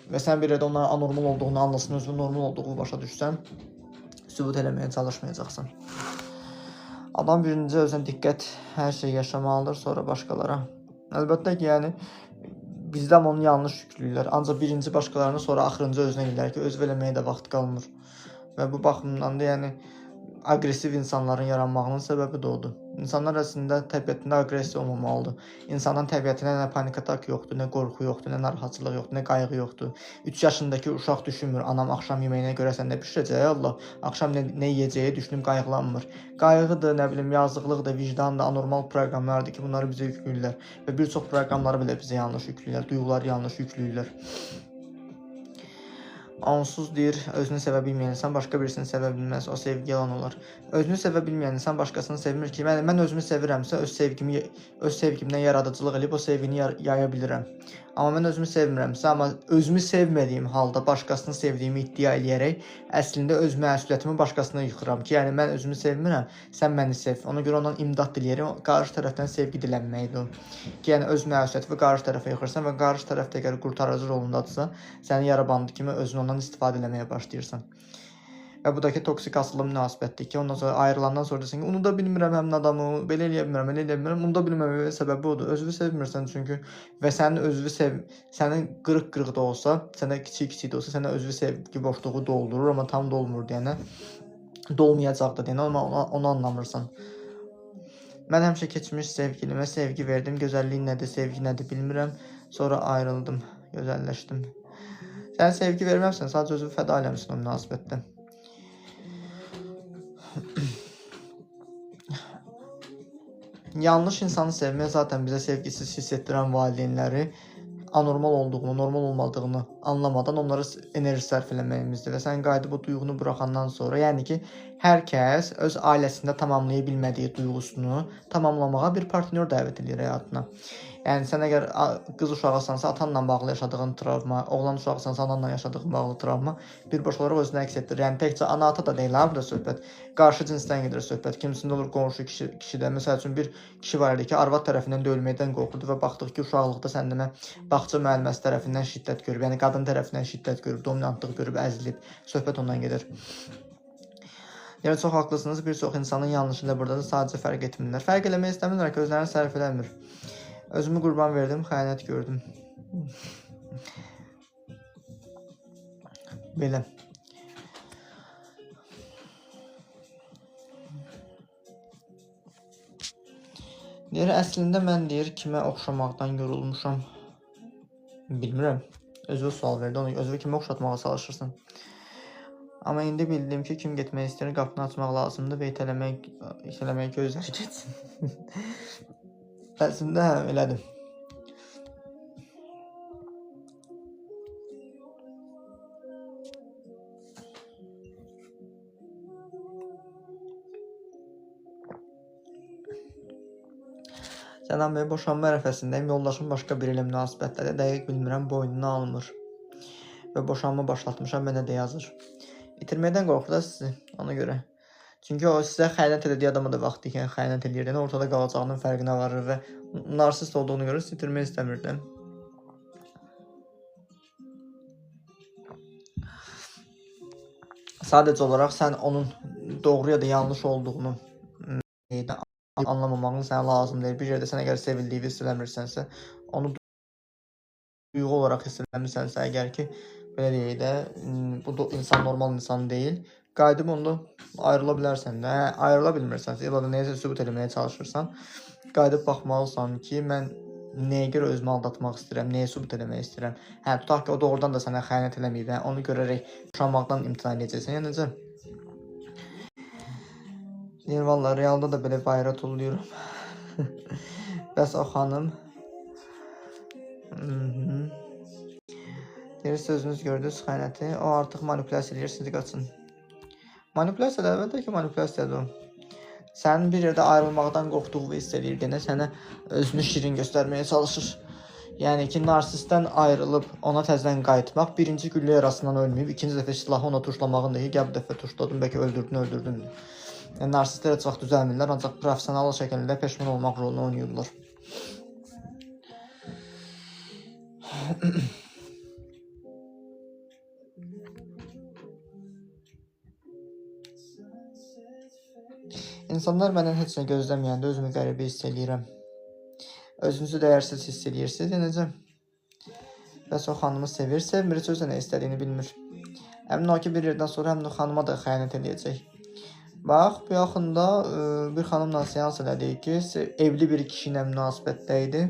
Speaker 1: Və sən bir yerdə onların anormal olduğunu anlasın, özünün normal olduğunu başa düşsən, sübut eləməyə çalışmayacaqsan. Adam birinci özünə diqqət, hər şey yaşamalıdır, sonra başqalara. Əlbəttə ki, yəni bizdə onu yanlış yükləyirlər. Ancaq birinci başqalarını, sonra axırıncı özünə eləyirlər ki, özü eləməyə də vaxt qalmır. Və bu baxımdan da yəni aqressiv insanların yaranmağının səbəbi də odur. İnsanlar əslində təbiətində aqressiya olmamalıdır. İnsanın təbiətinə nə panik atak yoxdur, nə qorxu yoxdur, nə narahatçılıq yoxdur, nə qayğı yoxdur. 3 yaşındakı uşaq düşünmür, anam axşam yeməyinə görəsən nə bişirəcək, Allah, axşam nə yeyəcəyi düşünüb qayğılanmır. Qayğıdır, nə bilim, yazıqlıqdır, vicdandır, anormal proqramlardır ki, bunları bizə yükləyirlər. Və bir çox proqramları belə bizə yanlış yükləyirlər, duyğuları yanlış yükləyirlər. Onsuz deyir, özünü sevə bilməyən insan başqa birisini sevə bilməz, o sevgi yalan olar. Özünü sevə bilməyən insan başqasını sevmir ki, mən özümü sevirəmsə, öz sevgimdən yaradıcılıq eləyib o sevgini yaya bilirəm. Amma mən özümü sevmirəmsə, amma özümü sevmədiyim halda başqasını sevdiyimi iddia eləyərək əslində öz məsuliyyətimi başqasına yıxıram ki, yəni mən özümü sevmirəm, sən məni sev. Ona görə ondan imdad diləyərəm, qarşı tərəfdən sevgi dilənməkdir o. Ki, yəni öz məsuliyyətini qarşı tərəfə yıxırsan və qarşı tərəf də əgər qurtarıcı rolundadırsa, səni yara bandı kimi özünü ondan istifadə eləməyə başlayırsan. Və bu da ki, toksik asılı münasibətdir ki, ondan sonra ayrılandan sonra desən ki, unuda bilmirəm həmin adamı, belə eləyə bilmirəm, elə eləyə bilmirəm, unuda bilməməyin səbəbi odur. Özünü sevmirsən çünki və sənin özünü sənin qırıq-qırıq da olsa, sənə kiçik-kiçik də olsa, sənə özünü sevgi boşluğu doldurur, amma tam dolmur deyənə, dolmayacaq da deyənə, amma onu anlamırsan. Mən həmişə keçmiş sevgilimə sevgi verdim, gözəllik nədir, sevgi nədir bilmirəm, sonra ayrıldım, gözəlləşdim. Sən sevgi verməmsən, sadəcə özünü fəda eləmişsin o münasibətdə. Yanlış insanı sevmək zaten bizə sevgisiz hiss etdirən valideynləri anormal olduğunu, normal olmadığını anlamadan onlara enerji sərf eləməyimizdir və sən qayıdıb o duyğunu buraxandan sonra, yəni ki, hər kəs öz ailəsində tamamlaya bilmədiyi duyğusunu tamamlamağa bir partnyor dəvət eləyir həyatına. Yəni sən əgər qız uşağısansa, atanla bağlı yaşadığın travma, oğlan uşağısansa, ananla yaşadığın bağlı travma birbaşa olaraq özünə əks etdirir. Yəni təkcə ana-ata da deyil, burada söhbət. Qarşı cinsdən gedir söhbət. Kimisində olur qonşu kişidə. Məsəl üçün bir kişi var idi ki, arvad tərəfindən döyülməkdən qorxurdu və baxdıq ki, uşaqlıqda sən demə bağça müəlliməsi tərəfindən şiddət görüb, yəni qadın tərəfindən şiddət görüb, dominantlıq görüb, əzilib. Söhbət ondan gedir. Yəni çox haqlısınız. Bir çox insanın yanlışı ilə burada da sadəcə fərq etmirlər. Fərq eləmək istəmirlər ki, özlərini sərf eləmir. Özümü qurban verdim, xəyanət gördüm. Belə. Deyir, əslində mən deyir, kimə oxşamaqdan yorulmuşam. Bilmirəm. Özünə sual verdi, onu özünə kimə oxşatmağa çalışırsan. Amma indi bildim ki, kim getmək istəyir, qapını açmaq lazımdır və itələmək gözləri getsin. Əslində, hə, elədim. Sənan bəy, boşanma ərəfəsindəyim. Yoldaşım başqa biri ilə münasibətdədir. Dəqiq bilmirəm, boynuna almır. Və boşanma başlatmışam, mənə də yazır. İtirməkdən qorxur da sizi, ona görə. Çünki o sizə xəyanət elədiyi adama da vaxtı ikən xəyanət eləyir. Yəni ortada qalacağının fərqinə varır və narsist olduğunu görə sizi itirmək istəmir də. Sadəcə olaraq sən onun doğru ya da yanlış olduğunu anlamamağın sənə lazım deyil. Bir yerdə sən əgər sevildiyini hiss eləmirsənsə, onu duyğu olaraq hiss eləmirsənsə, əgər ki, belə deyək də, bu insan normal insan deyil, qayıdıb onda ayrıla bilərsən də. Ayrıla bilmirsənsə, ya da nəyəsə sübut eləməyə çalışırsan, qayıdıb baxmalısan ki, mən nəyə görə özümü aldatmaq istəyirəm, nəyə sübut eləmək istəyirəm. Hə, tutaq ki, o doğrudan da sənə xəyanət eləməyib, yəni onu görərək boşanmaqdan imtina edəcəksən, ya necə? Deyir, valla realda da belə bayıra tullayıram. Bəs o xanım? Deyir, sözünüz gördünüz xəyanəti. O artıq manipulyasiya eləyir, sizi qaçın. Manipulyasiya da, əlbəttə ki, manipulyasiyadır o. Sənin bir yerdə ayrılmaqdan qorxduğunu hiss eləyir, yenə sənə özünü şirin göstərməyə çalışır. Yəni ki, narsistdən ayrılıb ona təzədən qayıtmaq, birinci güllə yarasından ölməyib, ikinci dəfə silahı ona tuşlamağın da ki, gəl bu dəfə tuşladım, bəlkə öldürdün, öldürdün. Yəni, narsistlər heç vaxt düzəlmirlər, ancaq professional şəkildə peşman olmaq rolunu oynayırlar. İnsanlar məndən heç nə gözləməyəndə özümü qəribə hiss eləyirəm. Özünüzü dəyərsiz hiss eləyirsiniz, ya necə? Bəs o xanımı sevir, sevmir, heç özü nə istədiyini bilmir. Əmin ol ki, bir yerdən sonra həmin o xanıma da xəyanət eləyəcək. Bax, bu yaxında bir xanımla seans elədik ki, evli bir kişi ilə münasibətdə idi.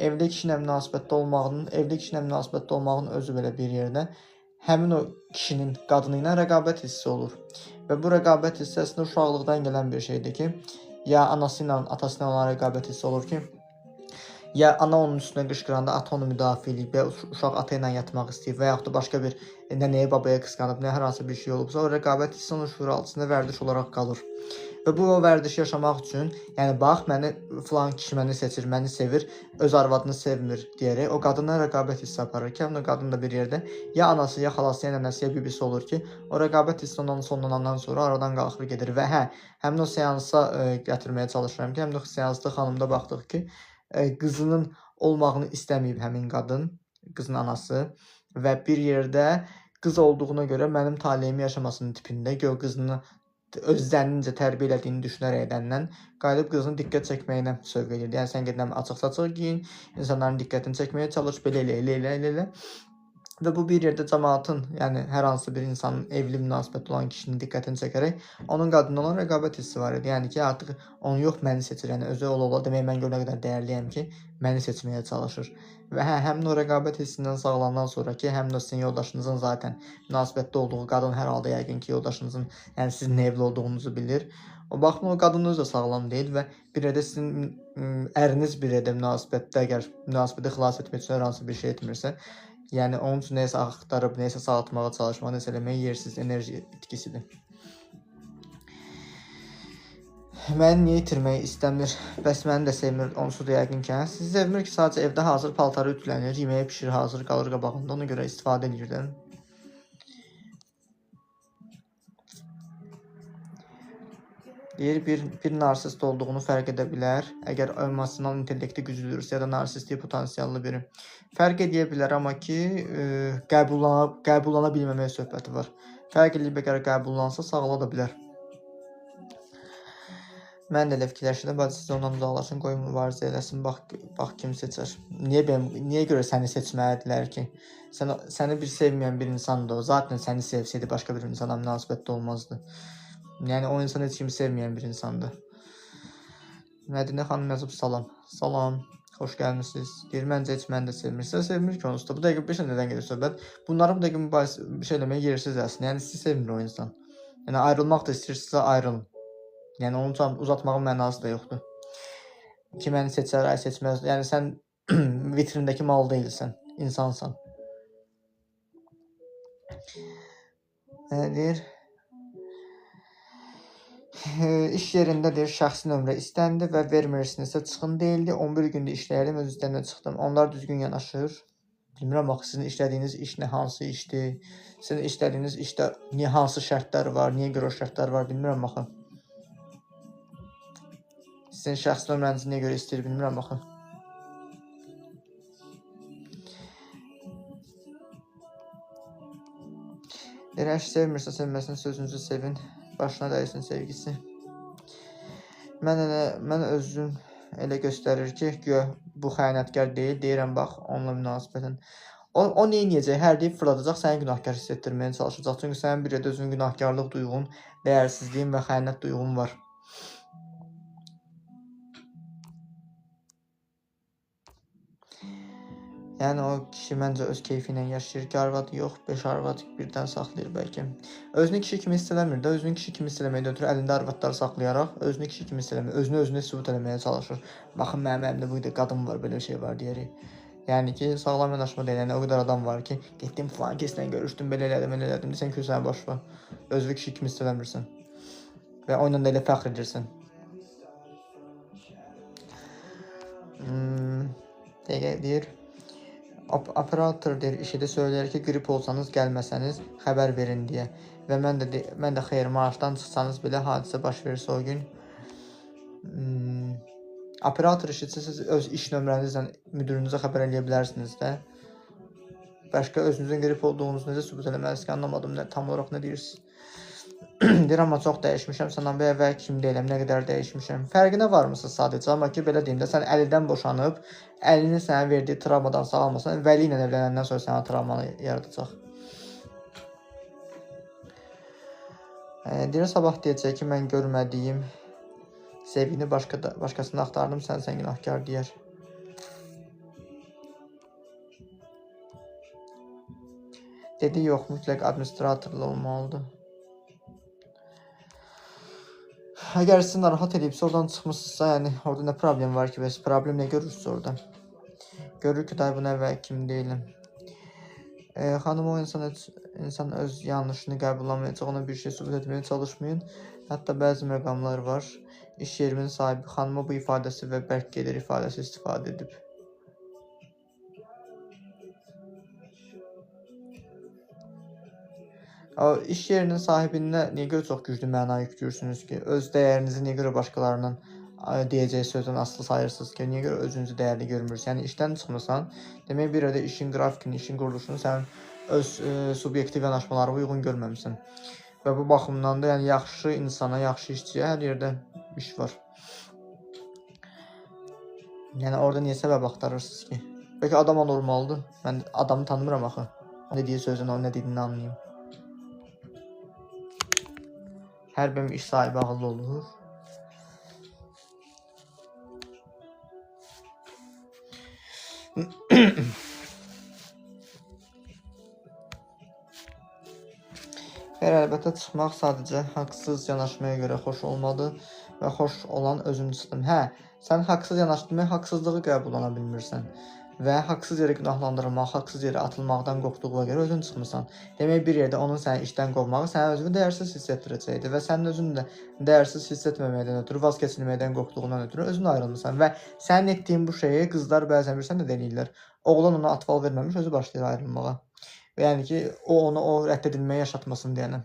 Speaker 1: Evli kişi ilə münasibətdə olmağının, evli kişi ilə münasibətdə olmağın özü belə bir yerdə həmin o kişinin qadını ilə rəqabət hissi olur. Və bu rəqabət hissi əslində uşaqlıqdan gələn bir şeydir ki, ya anası ilə, atası ilə olan rəqabət hissi olur ki, ya ana onun üstünə qışqıranda ata onu müdafiə eləyib, ya uşaq ata ilə yatmaq istəyir və yaxud da başqa bir nənəyə, babaya qısqanıb, nə hər hansı bir şey olubsa, o rəqabət hissi onun şuuraltısında vərdiş olaraq qalır. Və bu o vərdişi yaşamaq üçün, yəni bax, məni filan kişi məni seçir, məni sevir, öz arvadını sevmir deyərək o qadınla rəqabət hissi aparır ki, həmin o qadın da bir yerdə ya anası, ya xalası, ya nənəsi, ya bibisi olur ki, o rəqabət hissi ondan sonlanandan sonra aradan qalxır gedir. Və hə, həmin o seansa gətirməyə çalışıram ki, həmin o seansda xanımda baxdıq ki, qızının olmağını istəməyib həmin qadın, qızın anası və bir yerdə qız olduğuna görə mənim taleyimi yaşamasının tipində gör qızını öz zənnincə tərbiyə elədiyini düşünərəkdən qayıdıb qızının diqqət çəkməyinə sövq edirdi. Yəni sən gedən açıq-saçıq geyin, insanların diqqətini çəkməyə çalış, belə elə, elə, elə, elə, elə. Və bu bir yerdə cəmaatın, yəni hər hansı bir insanın evli münasibətdə olan kişinin diqqətini çəkərək onun qadınla olan rəqabət hissi var idi. Yəni ki, artıq onu yox, məni seçir. Yəni özü ola-ola demək mən gör nə qədər dəyərliyəm ki, məni seçməyə çalışır. Və hə, həmin o rəqabət hissindən sağlandan sonra ki, həmin o sizin yoldaşınızın zaten münasibətdə olduğu qadın hər halda yəqin ki, yoldaşınızın, yəni sizin evli olduğunuzu bilir. O baxma, o qadın özü də sağlam deyil və bir yerdə sizin əriniz bir yerdə münasibətdə, əgər münasibəti xilas etmək üçün hər hansı bir şey etmirsə, yəni onun üçün nəyisə axtarıb, nəyisə sağaltmağa çalışmaq, nəyisə eləmək yersiz enerji itkisidir. Məni niyə itirmək istəmir? Bəs məni də sevmir, onsuz da yəqin ki, hə? Sizi sevmir ki, sadəcə evdə hazır paltarı ütülənir, yeməyi pişirir, hazır qalır qabağında, ona görə istifadə edir də. Deyir, bir narsist olduğunu fərq edə bilər. Əgər emosional intellekti güclüdürsə ya da narsistlik potensiallı biri. Fərq edə bilər, amma ki, qəbullana bilməmək söhbəti var. Fərq edib əgər qəbullansa, sağala da bilər. Mən də elə fikirləşirəm, bacı siz ondan uzaqlaşın, qoyun mübarizə eləsin, bax kim seçər. Niyə görə səni seçməlidirlər ki? Səni bir sevməyən bir insandır o. Zaten səni sevsəydi başqa bir insana münasibətdə olmazdı. Yəni o insan heç kimi sevməyən bir insandır. Mədinə xanım yazıb salam. Salam, xoş gəlmisiniz. Deyir, məncə heç məni də sevmir. Sizə sevmir ki, onsuz da. Bu dəqiqə bir şey nədən gedir söhbət? Bunların bu dəqiqə mübahisə bir şey eləməyə yersiz əslində. Yəni sizi sevmir o insan. Yəni ayrılmaq da istəyirsinizsə ayrılın. Yəni onu uzatmağın mənası da yoxdur. Ki məni seçər, ay seçməz. Yəni sən vitrindəki mal deyilsən, insansan. Deyir, iş yerində deyir, şəxsi nömrə istəndi və vermirsinizsə çıxın deyildi. 11 gündür işləyirdim, öz istəyimlə çıxdım. Onlar düzgün yanaşır. Bilmirəm axı sizin işlədiyiniz iş nə hansı işdir? Sizin işlədiyiniz işdə niyə hansı şərtlər var, niyə görə o şərtlər var bilmirəm axı. Sizin şəxsi nömrənizi niyə görə istəyir bilmirəm axı. Deyir, əş sevmirsə sevməsin, sözünüzü sevin, başına dəysin sevgisi. Mən özüm elə göstərir ki, güya bu xəyanətkar deyil, deyirəm bax onunla münasibətin. O nə edəcək? Hər deyib fırladacaq, səni günahkar hiss etdirməyə çalışacaq. Çünki sənin bir yerdə özünün günahkarlıq duyğun, dəyərsizliyin və xəyanət duyğun var. Yəni o kişi məncə öz keyfi ilə yaşayır ki, arvad yox, 5 arvad birdən saxlayır bəlkə. Özünü kişi kimi hiss eləmir də, özünü kişi kimi hiss eləməkdən ötürü əlində arvadları saxlayaraq özünü kişi kimi hiss eləmir, özünü özünə sübut eləməyə çalışır. Baxın mənim əlimdə bu qədər qadın var, belə şey var deyərək. Yəni ki, sağlam yanaşma deyil. Yəni o qədər adam var ki, getdim filan kəslə görüşdüm, belə elədim, elə elədim. Desən ki, sənə boş ver. Özünü kişi kimi hiss eləmirsən. Və onunla da elə fəxr edirsən. Deyir. Operator deyir, işdə söyləyir ki, qrip olsanız, gəlməsəniz xəbər verin deyə. Və mən də xeyr, maaşdan çıxsanız belə hadisə baş verirsə o gün. Operator işidirsə siz öz iş nömrənizlə müdürünüzə xəbər eləyə bilərsiniz də. Başqa özünüzün qrip olduğunuzu necə sübut eləməlisiniz ki, anlamadım nə, tam olaraq nə deyirsiniz. Deyir, amma çox dəyişmişəm, səndən bu əvvəl kim deyiləm, nə qədər dəyişmişəm. Fərqinə varmısınız sadəcə, amma ki, belə deyim də, sən əlidən boşanıb, əlinin sənə verdiyi travmadan sağalmasan, vəli ilə evlənəndən sonra sənə travmanı yaradacaq. Deyir, sabah deyəcək ki, mən görmədiyim sevgini başqasını axtardım, sən günahkar deyər. Dedi, yox, mütləq administratorlu olmalıdır. Əgər sizi narahat edibsə, oradan çıxmışsınızsa, yəni orada nə problem var ki, bəs problem nə görürsünüz orada? Görür ki, day buna əvvəl kim deyiləm. Xanım, o insan öz yanlışını qəbullamayacaq, ona bir şey sübut etməyə çalışmayın. Hətta bəzi məqamlar var. İş yerimin sahibi xanıma bu ifadəsi və bərk gedir ifadəsi istifadə edib. İş yerinin sahibinə niyə görə çox güclü məna yüklüyürsünüz ki? Öz dəyərinizi niyə görə başqalarının deyəcəyi sözdən asılı sayırsınız ki? Niyə görə özünüzü dəyərli görmürsünüz? Yəni işdən çıxmısan, demək bir yerdə işin qrafikini, işin quruluşunu sən öz subyektiv yanaşmalarına uyğun görməmisən. Və bu baxımdan da yəni yaxşı insana, yaxşı işçiyə hər yerdə iş var. Yəni orada niyə səbəb axtarırsınız ki? Bəlkə adam anormaldır. Mən adamı tanımıram axı. O dediyi sözün, o nə dediyini anlayım. Hər bir iş sahibi ağıllı olur. Xeyr, əlbəttə çıxmaq sadəcə haqsız yanaşmaya görə xoş olmadı və xoş olan özüm çıxdım. Hə, sən haqsız yanaşdın, haqsızlığı qəbullana bilmirsən və haqsız yerə günahlandırılmaq, haqsız yerə atılmaqdan qorxduğuna görə özün çıxmısan. Demək bir yerdə onun səni işdən qovmağı səni özünü dəyərsiz hiss etdirəcəkdi və sənin özünü də dəyərsiz hiss etməməkdən ötürü, vaz keçilməkdən qorxduğundan ötürü özün ayrılmısan və sənin etdiyin bu şeyi qızlar bəzən bilirsən də eləyirlər. Oğlan ona atval verməmiş, özü başlayır ayrılmağa. Və yəni ki, o ona o rədd edilməyi yaşatmasın deyənə.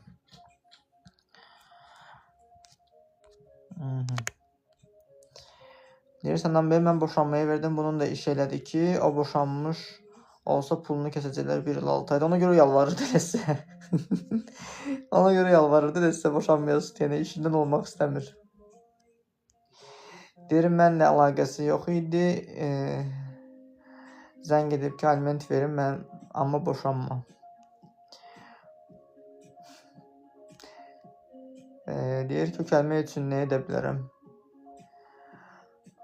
Speaker 1: Deyir, səndən bəy, mən boşanmaya verdim. Bunun da iş elədi ki, o boşanmış olsa pulunu kəsəcəklər 1 il 6 ayda. Ona görə yalvarırdı elə sizə. Ona görə yalvarırdı elə sizə boşanmayasın. Yəni işindən olmaq istəmir. Deyir, mənlə əlaqəsi yox idi. Zəng edib ki, aliment verin, mən, amma boşanma. Deyir ki, kökəlmək üçün nə edə bilərəm?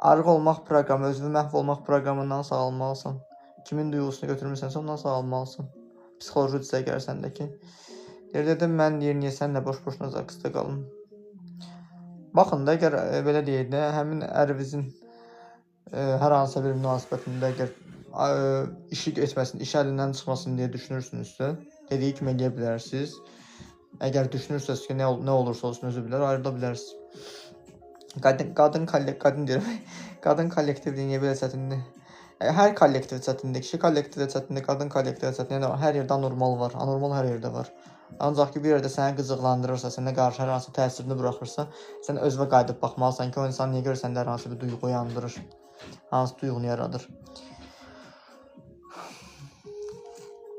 Speaker 1: Arıq olmaq proqramı, özünü məhv olmaq proqramından sağalmalısan. Kimin duyğusunu götürmürsənsə ondan sağalmalısan. Psixoloji cüzə gəlir səndəki. Deyir, dedim, mən deyir, niyə sənlə boş-boşuna zaksda qalım? Baxın da, əgər belə deyək də, həmin ərvizin hər hansısa bir münasibətində əgər işi etməsin, iş əlindən çıxmasın deyə düşünürsünüzsə, dediyi kimi eləyə bilərsiniz. Əgər düşünürsünüz ki, nə olursa olsun özü bilər, ayrıla bilərsiniz. Qadın kollektivliyi niyə belə çətindir? Hər kollektiv çətindir, kişi kollektivdə çətindir, qadın kollektivdə çətindir. Yəni hər yerdə anormal var, anormal hər yerdə var. Ancaq ki, bir yerdə səni qıcıqlandırırsa, sənə qarşı hər hansı təsirini buraxırsa, sən özünə qayıdıb baxmalısan ki, o insan niyə görə səndə hər hansı bir duyğu uyandırır, hansı duyğunu yaradır.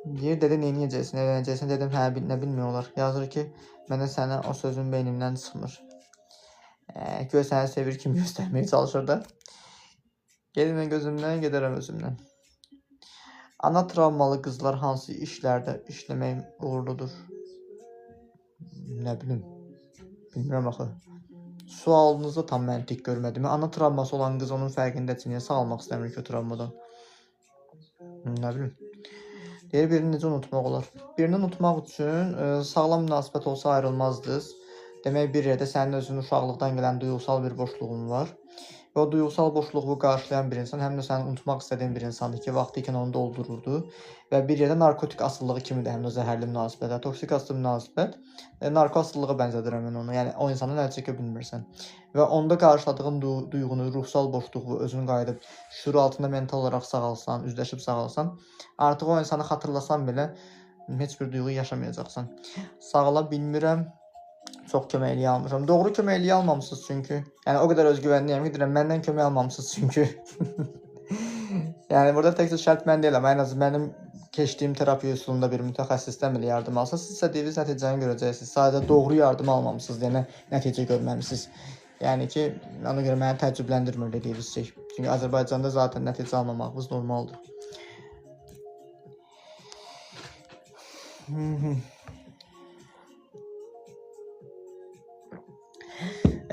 Speaker 1: Deyir, dedi, nə edəcəksən, evlənəcəksən? Dedim, hə, nə bilmək olar. Yazır ki, mənə sənə o sözün beynimdən çıxmır. Göy səni sevir kimi göstərməyə çalışır da. Gedin gözümdən, gedərəm özümdən. Ana travmalı qızlar hansı işlərdə işləmək uğurludur? Nə bilim. Bilmirəm axı. Sualınızda tam məntiq görmədim. Ana travması olan qız onun fərqindədir. Niyə sağalmaq istəmir ki o travmadan? Nə bilim. Deyir, birini necə unutmaq olar? Birini unutmaq üçün sağlam münasibət olsa ayrılmazdınız. Demək, bir yerdə sənin özünün uşaqlıqdan gələn duyğusal bir boşluğun var. Və o duyğusal boşluğu qarşılayan bir insan, həm də sənin unutmaq istədiyin bir insandır ki, vaxtı ikən onu doldururdu. Və bir yerdə narkotik asılılığı kimi də həm də zəhərli münasibət, toksik asılı münasibət, narko asılılığa bənzədirəm mən onu. Yəni o insandan əl çəkə bilmirsən. Və onda qarşıladığın duyğunu, ruhsal boşluğu özünü qayıdıb şüur altında mental olaraq sağalsan, üzləşib sağalsan, artıq o insanı xatırlasan belə heç bir duyğu yaşamayacaqsan. Sağala bilmirəm. Çox köməkliyi almışam. Doğru köməkliyi almamısınız çünki. Yəni o qədər özgüvənliyəm ki, deyirəm məndən kömək almamısınız çünki. Yəni burada təkcə şərt mən deyiləm. Ən azı mənim keçdiyim terapiya üsulunda bir mütəxəssisdən belə yardım alsa, siz istədiyiniz nəticəni görəcəksiniz. Sadəcə doğru yardım almamısınız, yəni nəticə görməmisiniz. Yəni ki, ona görə məni təəccübləndirmir dediyiniz şey. Çünki Azərbaycanda zaten nəticə almamağımız normaldır.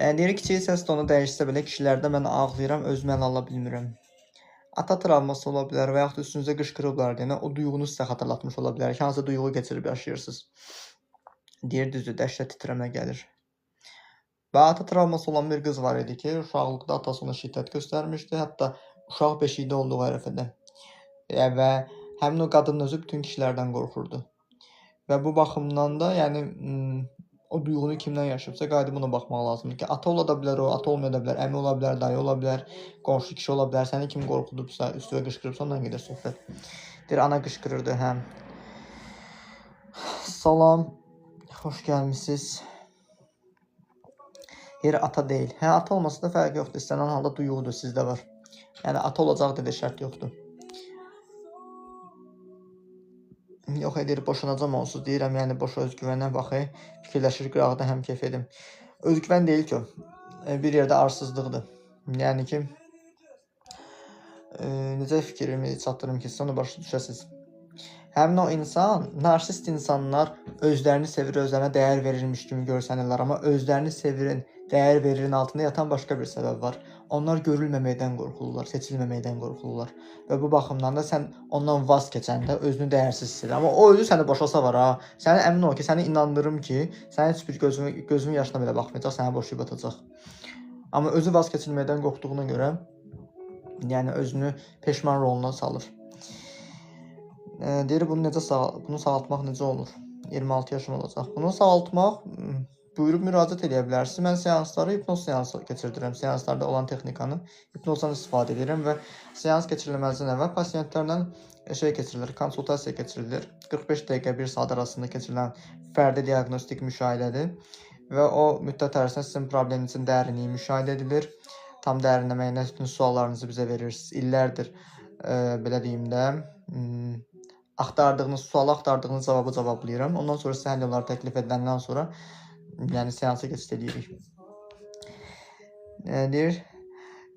Speaker 1: Deyir, kiçik səs tonu dəyişsə belə kişilərdə mən ağlayıram, özümü ələ ala bilmirəm. Ata travması ola bilər və yaxud da üstünüzə qışqırıblar deyənə o duyğunu sizə xatırlatmış ola bilər ki, hansısa duyğu keçirib yaşayırsınız. Deyir, düzdür, dəhşət titrəmə gəlir. Və ata travması olan bir qız var idi ki, uşaqlıqda atası ona şiddət göstərmişdi, hətta uşaq beşikdə olduğu ərəfədə. Və həmin o qadının özü bütün kişilərdən qorxurdu. Və bu baxımdan da, yəni o duyğunu kimdən yaşayıbsa qayıdıb ona baxmaq lazımdır ki, ata ola da bilər o, ata olmaya da bilər, əmi ola bilər, dayı ola bilər, qonşu kişi ola bilər, səni kim qorxudubsa, üstünə qışqırıbsa ondan gedir söhbət. Deyir, ana qışqırırdı, hə. Salam, xoş gəlmisiniz. Deyir, ata deyil. Hə, ata olmasa da fərqi yoxdur, istənilən halda duyğudur, sizdə var. Yəni, ata olacaq deyə şərt yoxdur. Yox, edir, boşanacam onsuz deyirəm, yəni boş özgüvənə bax, fikirləşir qıraqda həm kef edim. Özgüvən deyil ki o, bir yerdə arsızlıqdır. Yəni ki, necə fikrimi çatdırım ki, siz onu başa düşəsiniz. Həmin o insan, narsist insanlar özlərini sevir, özlərinə dəyər verirmiş kimi görsənirlər, amma özlərini sevirin, dəyər veririn altında yatan başqa bir səbəb var. Onlar görülməməkdən qorxurlar, seçilməməkdən qorxurlar. Və bu baxımdan da sən ondan vaz keçəndə özünü dəyərsiz hiss edir. Amma o özü səni boşasa var ha. Səni əmin ol ki, səni inandırım ki, səni heç bir gözünün yaşına belə baxmayacaq, səni boşayıb atacaq. Amma özü vaz keçilməkdən qorxduğuna görə, yəni özünü peşman roluna salır. Deyir, bunu necə bunu sağaltmaq necə olur? 26 yaşım olacaq. Bunu sağaltmaq, buyurub müraciət edə bilərsiniz. Mən seansları hipnoz seansı keçirdirəm. Seanslarda olan texnikanı hipnozdan istifadə edirəm və seans keçirilməzdən əvvəl pasientlərlə şey keçirilir, konsultasiya keçirilir. 45 dəqiqə 1 saat arasında keçirilən fərdi diaqnostik müşahidədir və o müddət ərzində sizin probleminizin dərinliyi müşahidə edilir. Tam dərinləməyinə bütün suallarınızı bizə verirsiniz. İllərdir, belə deyim də, axtardığınız sualı, axtardığınız cavabı cavablayıram. Ondan sonra sizə həll yolları təklif ediləndən sonra, yəni seansa keçid edirik. Deyir,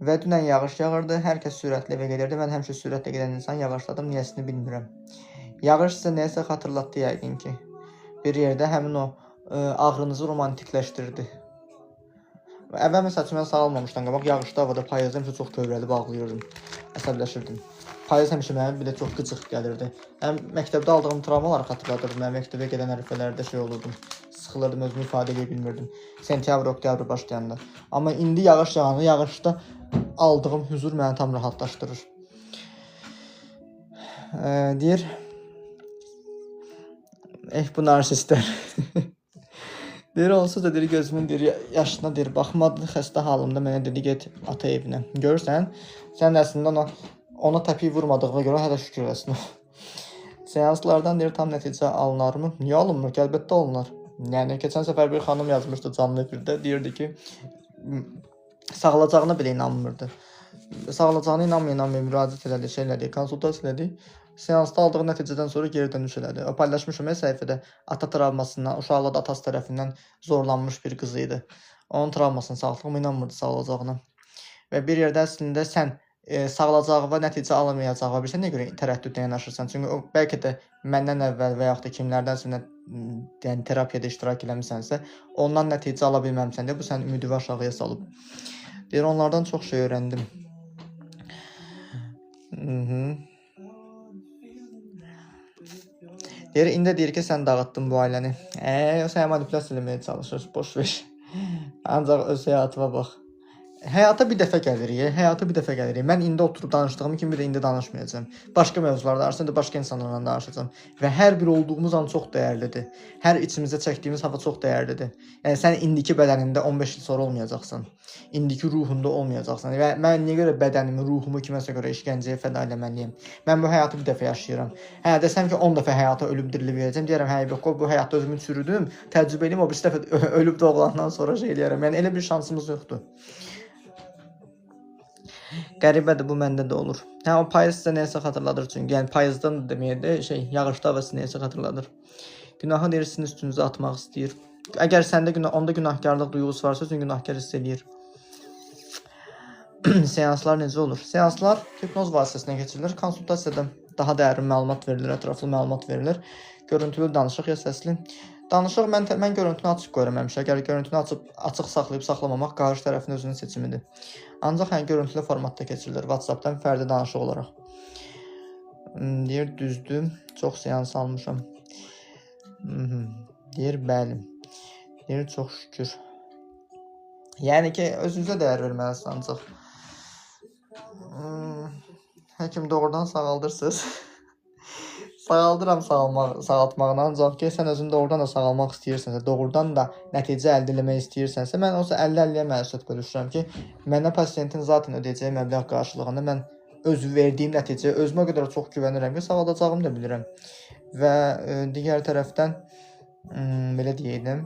Speaker 1: və dünən yağış yağırdı, hər kəs sürətli evə gedirdi. Mən həmişə sürətlə gedən insan yavaşladım, niyəsini bilmirəm. Yağış sizə nəyəsə xatırlatdı yəqin ki. Bir yerdə həmin o ağrınızı romantikləşdirdi. Əvvəl məsəl üçün mən sağalmamışdan qabaq yağışlı havada payızda həmişə çox kövrəlib ağlayırdım, əsəbləşirdim. Payız həmişə mənə belə çox qıcıq gəlirdi. Həm məktəbdə aldığım travmaları xatırladırdı. Mən məktəbə gedən ərəfələrdə şey olurdum, sıxılırdım, özümü ifadə edə bilmirdim. Sentyabr, oktyabr başlayanda. Amma indi yağış yağanda, yağışda aldığım hüzur məni tam rahatlaşdırır. Deyir, bu narsistlər. Deyir, onsuz da deyir, gözümün deyir, yaşına deyir, baxmadı, xəstə halımda mənə dedi, get ata evinə. Görürsən, sən əslində ona Ona təpik vurmadığına görə hələ şükür eləsin. Seanslardan deyir tam nəticə alınarmı? Niyə alınmır ki? Əlbəttə alınar. Yəni keçən səfər bir xanım yazmışdı canlı efirdə, deyirdi ki, sağalacağına belə inanmırdı. Sağalacağına inanmayan müraciət elədi, şey elədi, konsultasiya elədi. Seansda aldığı nəticədən sonra geri dönüş elədi. O paylaşmışım səhifədə ata travmasından, uşaqlıqda atası tərəfindən zorlanmış bir qızı idi. Onun travmasını sağaltdığıma inanmırdı sağalacağına. Və bir yerdə əslində sən sağalacağına, nəticə alamayacağına bilsən niyə görə tərəddüdlə yanaşırsan? Çünki o bəlkə də məndən əvvəl və yaxud da kimlərdənsə yəni terapiyada iştirak eləmisənsə, ondan nəticə ala bilməmisən deyə bu sənin ümidini aşağıya salıb. Deyir, onlardan çox şey öyrəndim. Deyir, indi deyir ki, sən dağıtdın bu ailəni. O sənə manipulyasiya eləməyə çalışır, boş ver. Ancaq öz həyatıma bax. Həyata bir dəfə gəlirik, həyata bir dəfə gəlirik. Mən indi oturub danışdığım kimi bir də indi danışmayacağam. Başqa mövzular danışacağam, da başqa insanlarla danışacağam. Və hər bir olduğumuz an çox dəyərlidir. Hər içimizə çəkdiyimiz hava çox dəyərlidir. Yəni sən indiki bədənində 15 il sonra olmayacaqsan. İndiki ruhunda olmayacaqsan. Və mən niyə görə bədənimi, ruhumu kiməsə görə işgəncəyə fəda eləməliyəm? Mən bu həyatı bir dəfə yaşayıram. Hə, desəm ki 10 dəfə həyata ölüb dirilib verəcəm, deyərəm hə, yox, bu həyatda özümü çürüdüm, təcrübə eləyim, o birisi dəfə ölüb doğulandan sonra şey eləyərəm. Yəni elə bir şansımız yoxdur. Qəribədir, bu məndə də olur. Hə, o payız sizə nəyəsə xatırladır çünki. Yəni payızdan da deməyə də şey, yağışlı hava sizə nəyəsə xatırladır. Günahı deyir sizin üstünüzə atmaq istəyir. Əgər səndə günah, onda günahkarlıq duyğusu varsa, özünü günahkar hiss eləyir. Seanslar necə olur? Seanslar hipnoz vasitəsilə keçirilir. Konsultasiyada daha dərin məlumat verilir, ətraflı məlumat verilir. Görüntülü danışıq ya səsli. Danışıq mən görüntünü açıq qoyuram həmişə. Əgər görüntünü açıq saxlayıb saxlamamaq qarşı tərəfin özünün seçimidir. Ancaq yəni görüntülü formatda keçirilir WhatsApp-dan fərdi danışıq olaraq. Deyir düzdür. Çox seans almışam. Deyir bəli. Deyir çox şükür. Yəni ki özünüzə dəyər verməlisiniz ancaq. Həkim doğrudan sağaldırsınız. Sağaldıram sağaltmağını, ancaq ki, sən özün doğrudan da sağalmaq istəyirsənsə, doğrudan da nəticə əldə eləmək istəyirsənsə, mən olsa 50-50-yə məsuliyyət bölüşürəm ki, mənə pasiyentin zaten ödəyəcəyi məbləğ qarşılığında mən öz verdiyim nəticəyə özümə o qədər çox güvənirəm ki, sağaldacağımı da bilirəm. Və digər tərəfdən, belə deyəydim,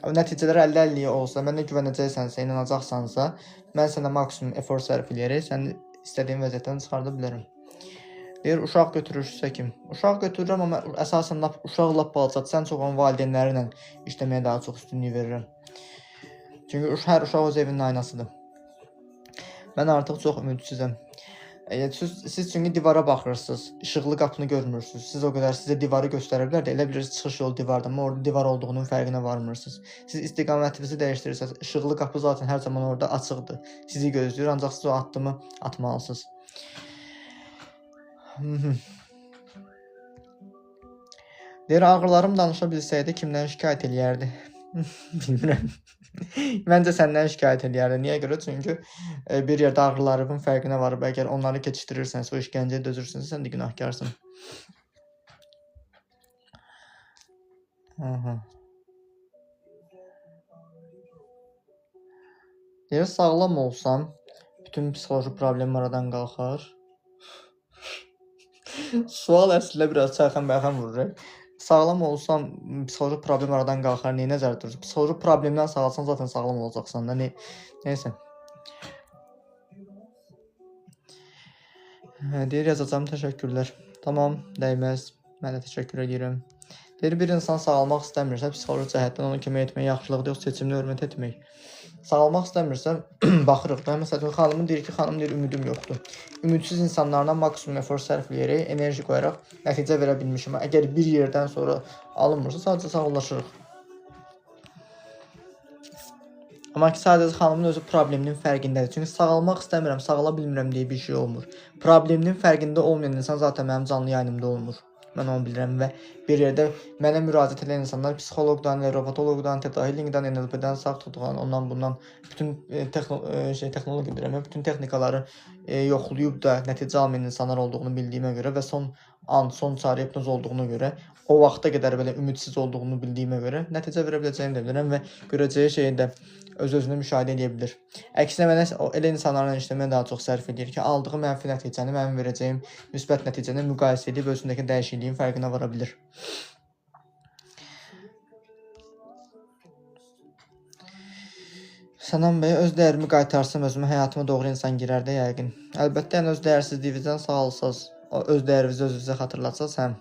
Speaker 1: o nəticələr 50-50-yə olsa, mənə güvənəcəksənsə, inanacaqsansa, mən sənə maksimum efor sərf eləyərək səni istədiyin vəziyyətdən çıxarda bilərəm. Deyir, uşaq götürürsünüzsə kim? Uşaq götürürəm, amma əsasən uşaq lap balacadır. Sən çox onun valideynləri ilə işləməyə daha çox üstünlük verirəm. Çünki hər uşaq öz evinin aynasıdır. Mən artıq çox ümidsizəm. Siz çünki divara baxırsınız, işıqlı qapını görmürsünüz. Siz o qədər sizə divarı göstərə bilər də, elə bilirsiniz çıxış yolu divarda, amma orada divar olduğunun fərqinə varmırsınız. Siz istiqamətinizi dəyişdirirsiniz, işıqlı qapı zaten hər zaman orada açıqdır. Sizi gözləyir, ancaq siz o addımı atmalısınız. Deyir, ağrılarım danışa bilsəydi kimdən şikayət eləyərdi? Bilmirəm. Məncə səndən şikayət eləyərdi. Niyə görə? Çünki bir yerdə ağrılarının fərqinə varıb, əgər onları keçişdirirsənsə, o işgəncəyə dözürsənsə, sən də günahkarsın. Aha. Deyir, sağlam olsam, bütün psixoloji problem aradan qalxar. Sual əslində biraz çərxən-bərxən vurur. Sağlam olsam, psixoloji problem aradan qalxar. Nəyi nəzərdə tutursun? Psixoloji problemdən sağalsan zaten sağlam olacaqsan da. Neysə. Deyir, yazacağım, təşəkkürlər. Tamam, dəyməz. Mən də təşəkkür edirəm. Deyir, bir insan sağalmaq istəmirsə, psixoloji cəhətdən ona kömək etmək yaxşılıqdır, yoxsa seçimini hörmət etmək. Sağalmaq istəmirsə, baxırıq da. Məsələn, xanımın deyir ki, xanım deyir, ümidim yoxdur. Ümidsiz insanlarla maksimum efor sərf eləyərək, enerji qoyaraq nəticə verə bilmişim. Əgər bir yerdən sonra alınmırsa, sadəcə sağollaşırıq. Amma ki, sadəcə xanımın özü probleminin fərqindədir. Çünki sağalmaq istəmirəm, sağala bilmirəm deyə bir şey olmur. Probleminin fərqində olmayan insan zaten mənim canlı yayınımda olmur. Mən onu bilirəm və bir yerdə mənə müraciət edən insanlar psixoloqdan, nevropatoloqdan, Theta Healingdən, NLP-dən, sağ tutğan, ondan bundan bütün texnologiya deyirəm, bütün texnikaları yoxlayıb da nəticə almayan insanlar olduğunu bildiyimə görə və son an son çarə hipnoz olduğuna görə, o vaxta qədər belə ümidsiz olduğunu bildiyimə görə nəticə verə biləcəyimi də bilirəm və görəcəyi şeyi də öz-özünə müşahidə edə bilər. Əksinə mənə elə insanlarla işləməyə daha çox sərf edir ki, aldığı mənfi nəticəni mənim verəcəyim müsbət nəticəni müqayisə edib özündəki dəyişikliyin fərqinə vara bilir. Sənan bəy, öz dəyərimi qaytarsam özümə həyatıma doğru insan girər də yəqin. Əlbəttə, yəni öz dəyərsizliyinizdən sağalsaz, öz dəyərinizi özünüzə xatırlatsaz, həm.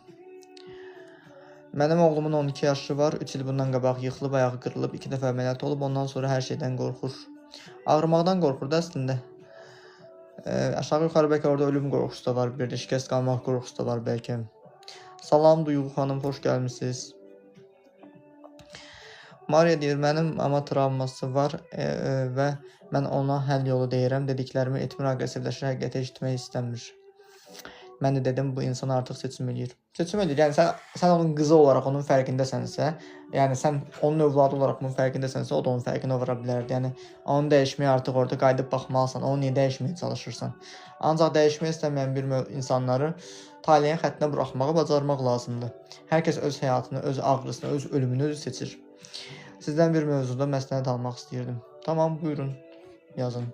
Speaker 1: Mənim oğlumun 12 yaşı var, 3 il bundan qabaq yıxılıb, ayağı qırılıb, 2 dəfə əməliyyat olub, ondan sonra hər şeydən qorxur. Ağrımaqdan qorxur da əslində. Aşağı yuxarı bəlkə orada ölüm qorxusu da var, bir də şikəst qalmaq qorxusu da var bəlkə. Salam Duyğu xanım, xoş gəlmisiniz. Mariya deyir, mənim mama travması var və mən ona həll yolu deyirəm. Dediklərimi etmir, aqressivləşir, həqiqəti eşitmək istəmir. Mən də dedim, bu insan artıq seçim eləyir. Seçim eləyir. Yəni sən onun qızı olaraq onun fərqindəsənsə, yəni sən onun övladı olaraq bunun fərqindəsənsə, o da onun fərqinə vara bilərdi. Yəni onu dəyişməyə artıq orada qayıdıb baxmalısan, onu niyə dəyişməyə çalışırsan. Ancaq dəyişmək istəməyən bir insanları taleyin xəttinə buraxmağı bacarmaq lazımdır. Hər kəs öz həyatını, öz ağrısını, öz ölümünü özü seçir. Sizdən bir mövzuda məsləhət almaq istəyirdim. Tamam, buyurun, yazın.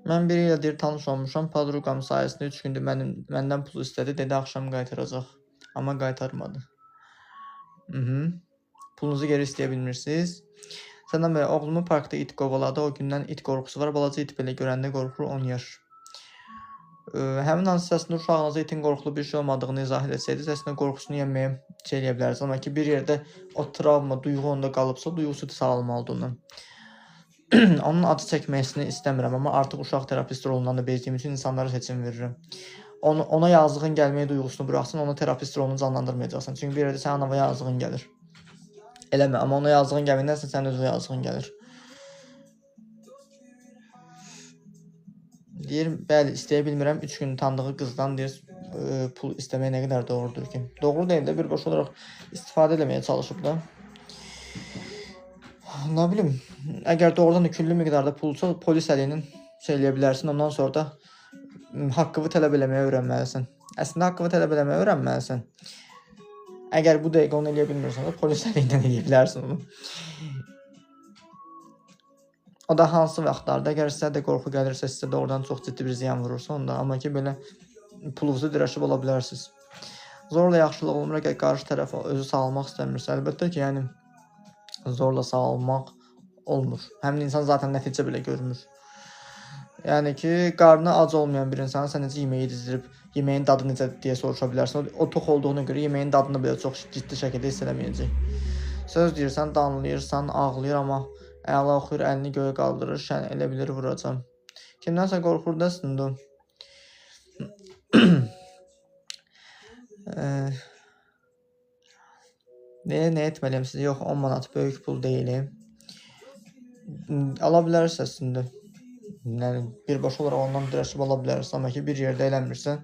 Speaker 1: Mən biri ilə deyir, tanış olmuşam. Padruqam sayəsində 3 gündür məndən pul istədi. Dedi, axşam qaytaracaq. Amma qaytarmadı. Pulunuzu geri istəyə bilmirsiniz. Sənan bəy, oğlumu parkda it qovaladı. O gündən it qorxusu var. Balaca it belə görəndə qorxur, 10 yaş. Həmin hansısında uşağınıza itin qorxulu bir şey olmadığını izah eləsəydiniz, əslində qorxusunu yenməyə şey eləyə bilərsiniz. Amma ki, bir yerdə o travma, duyğu onda qalıbsa, duyğusu sağalmalıdır ondan. Onun acı çəkməsini istəmirəm, amma artıq uşaq terapist rolundan da bezdiyim üçün insanlara seçim verirəm. Ona yazığın gəlməyi duyğusunu buraxsın, ona terapist rolunu canlandırmayacaqsan. Çünki bir yerdə sənin ana yazığın gəlir. Eləmə, amma ona yazığın gəlməyindənsə sənin özünə yazığın gəlir. Deyir, bəli, istəyə bilmirəm. 3 gün tanıdığı qızdan deyir, pul istəmək nə qədər doğrudur ki? Doğru deyil də, birbaşa olaraq istifadə eləməyə çalışıb da. Nə bilim, əgər doğrudan da küllü miqdarda pulsa, polis əleyhinə şey eləyə bilərsin. Ondan sonra da haqqını tələb eləməyə öyrənməlisən. Əslində, haqqını tələb eləməyə öyrənməlisən. Əgər bu dəqiqə onu eləyə bilmirsən də, polis əleyhinə eləyə bilərsin onu. O da hansı vaxtlarda, əgər sizə də qorxu gəlirsə, sizə doğrudan çox ciddi bir ziyan vurursa onda, amma ki, belə pulunuzu dirəşib ola bilərsiniz. Zorla yaxşılıq olmur, əgər qarşı tərəf özü sağalmaq istəmirsə, əlbəttə ki, yəni zorla sağalmaq olmur. Həmin insan zaten nəticə belə görmür. Yəni ki, qarnı ac olmayan bir insanı sən necə yeməyi yedizdirib, yeməyin dadı necə deyə soruşa bilərsən. O tox olduğuna görə yeməyin dadını belə çox ciddi şəkildə hiss eləməyəcək. Söz deyirsən, danlayırsan, ağlayır, amma əla oxuyur, əlini göyə qaldırır, şən elə bilir vuracam. Kimdənsə qorxur da əslində o. Nə etməliyəm sizə? Yox, 10 manat böyük pul deyil. Ala bilərsə əslində. Yəni, birbaşa olaraq ondan dirəşib ala bilərsən, amma ki, bir yerdə eləmirsən,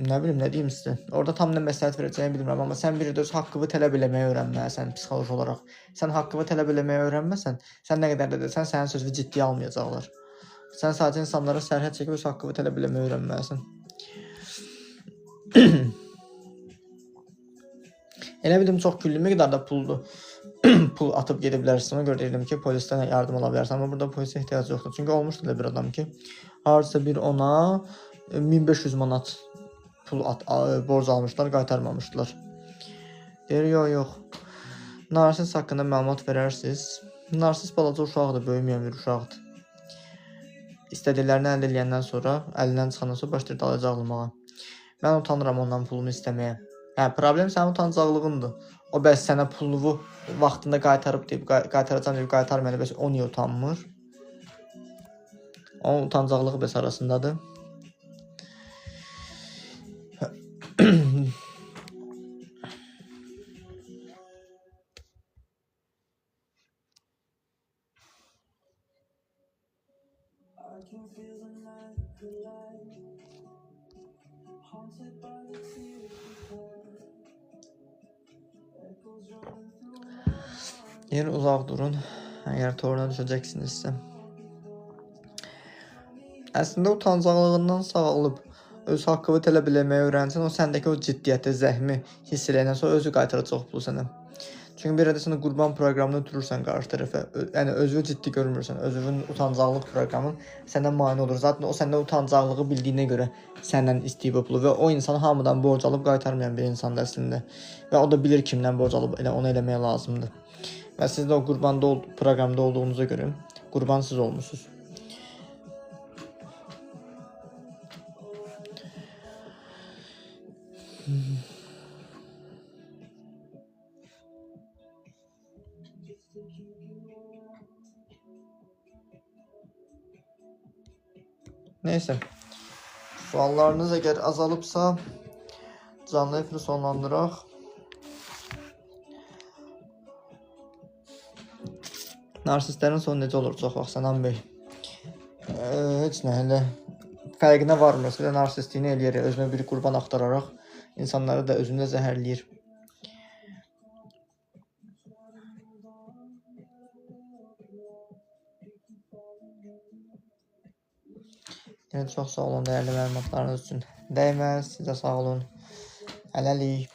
Speaker 1: nə bilim, nə deyim sizə. Orada tam nə məsləhət verəcəyini bilmirəm, amma sən bir yerdə öz haqqını tələb eləməyi öyrənməlisən psixoloji olaraq. Sən haqqını tələb eləməyi öyrənməsən, sən nə qədər də desən, sənin sözünü ciddiyə almayacaqlar. Sən sadəcə insanlara sərhəd çəkib öz haqqını tələb eləməyi öyrənməlisən. Elə bildim, çox küllü miqdarda puldur. Pul atıb gedə bilərsin. Ona görə deyirdim ki, polisdən yardım ala bilərsən. Amma burada polisə ehtiyac yoxdur. Çünki olmuşdu elə bir adam ki, hardasa bir ona 1500 manat pul borc almışlar, qaytarmamışdılar. Deyir, yox, yox. Narsis haqqında məlumat verərsiniz. Narsis balaca uşaqdır, böyüməyən bir uşaqdır. İstədiklərini əldə eləyəndən sonra, əlindən çıxandan sonra başlayır dalacaq almağa. Mən utanıram ondan pulumu istəməyə. Hə, problem sənin utancaqlığındır. O bəs sənə puluvu vaxtında qaytarıb deyib, qaytaracam deyib, qaytarmayan, bəs o niyə utanmır? Onun utancaqlığı bəs arasındadır. Yer uzaq durun. Əgər toruna düşəcəksinizsə. Əslində utancaqlığından sağalıb öz haqqını tələb eləməyi öyrənsən, o səndəki o ciddiyyəti, zəhmi hiss eləyəndən sonra özü qaytaracaq pulu sənə. Çünki bir yerdə sən qurban proqramını ötürürsən qarşı tərəfə. Yəni özünü ciddi görmürsən. Özünün utancaqlıq proqramın səndən mane olur. Zaten o səndən utancaqlığı bildiyinə görə səndən istəyib o pulu və o insan hamıdan borc alıb qaytarmayan bir insandır əslində. Və o da bilir kimdən borc alıb elə onu eləməyə lazımdır. Və siz də o qurbanda proqramda olduğunuza görə qurban siz olmusunuz. Neyse. Suallarınız əgər azalıbsa canlı efiri sonlandıraq. Narsistlərin sonu necə olur çox vaxt Sənan bəy? Heç nə, elə fərqinə varmır. Elə narsistliyini eləyir, özünə bir qurban axtararaq insanları da özünü də zəhərləyir. Yəni çox sağ olun dəyərli məlumatlarınız üçün. Dəyməz, sizə sağ olun. Hələlik.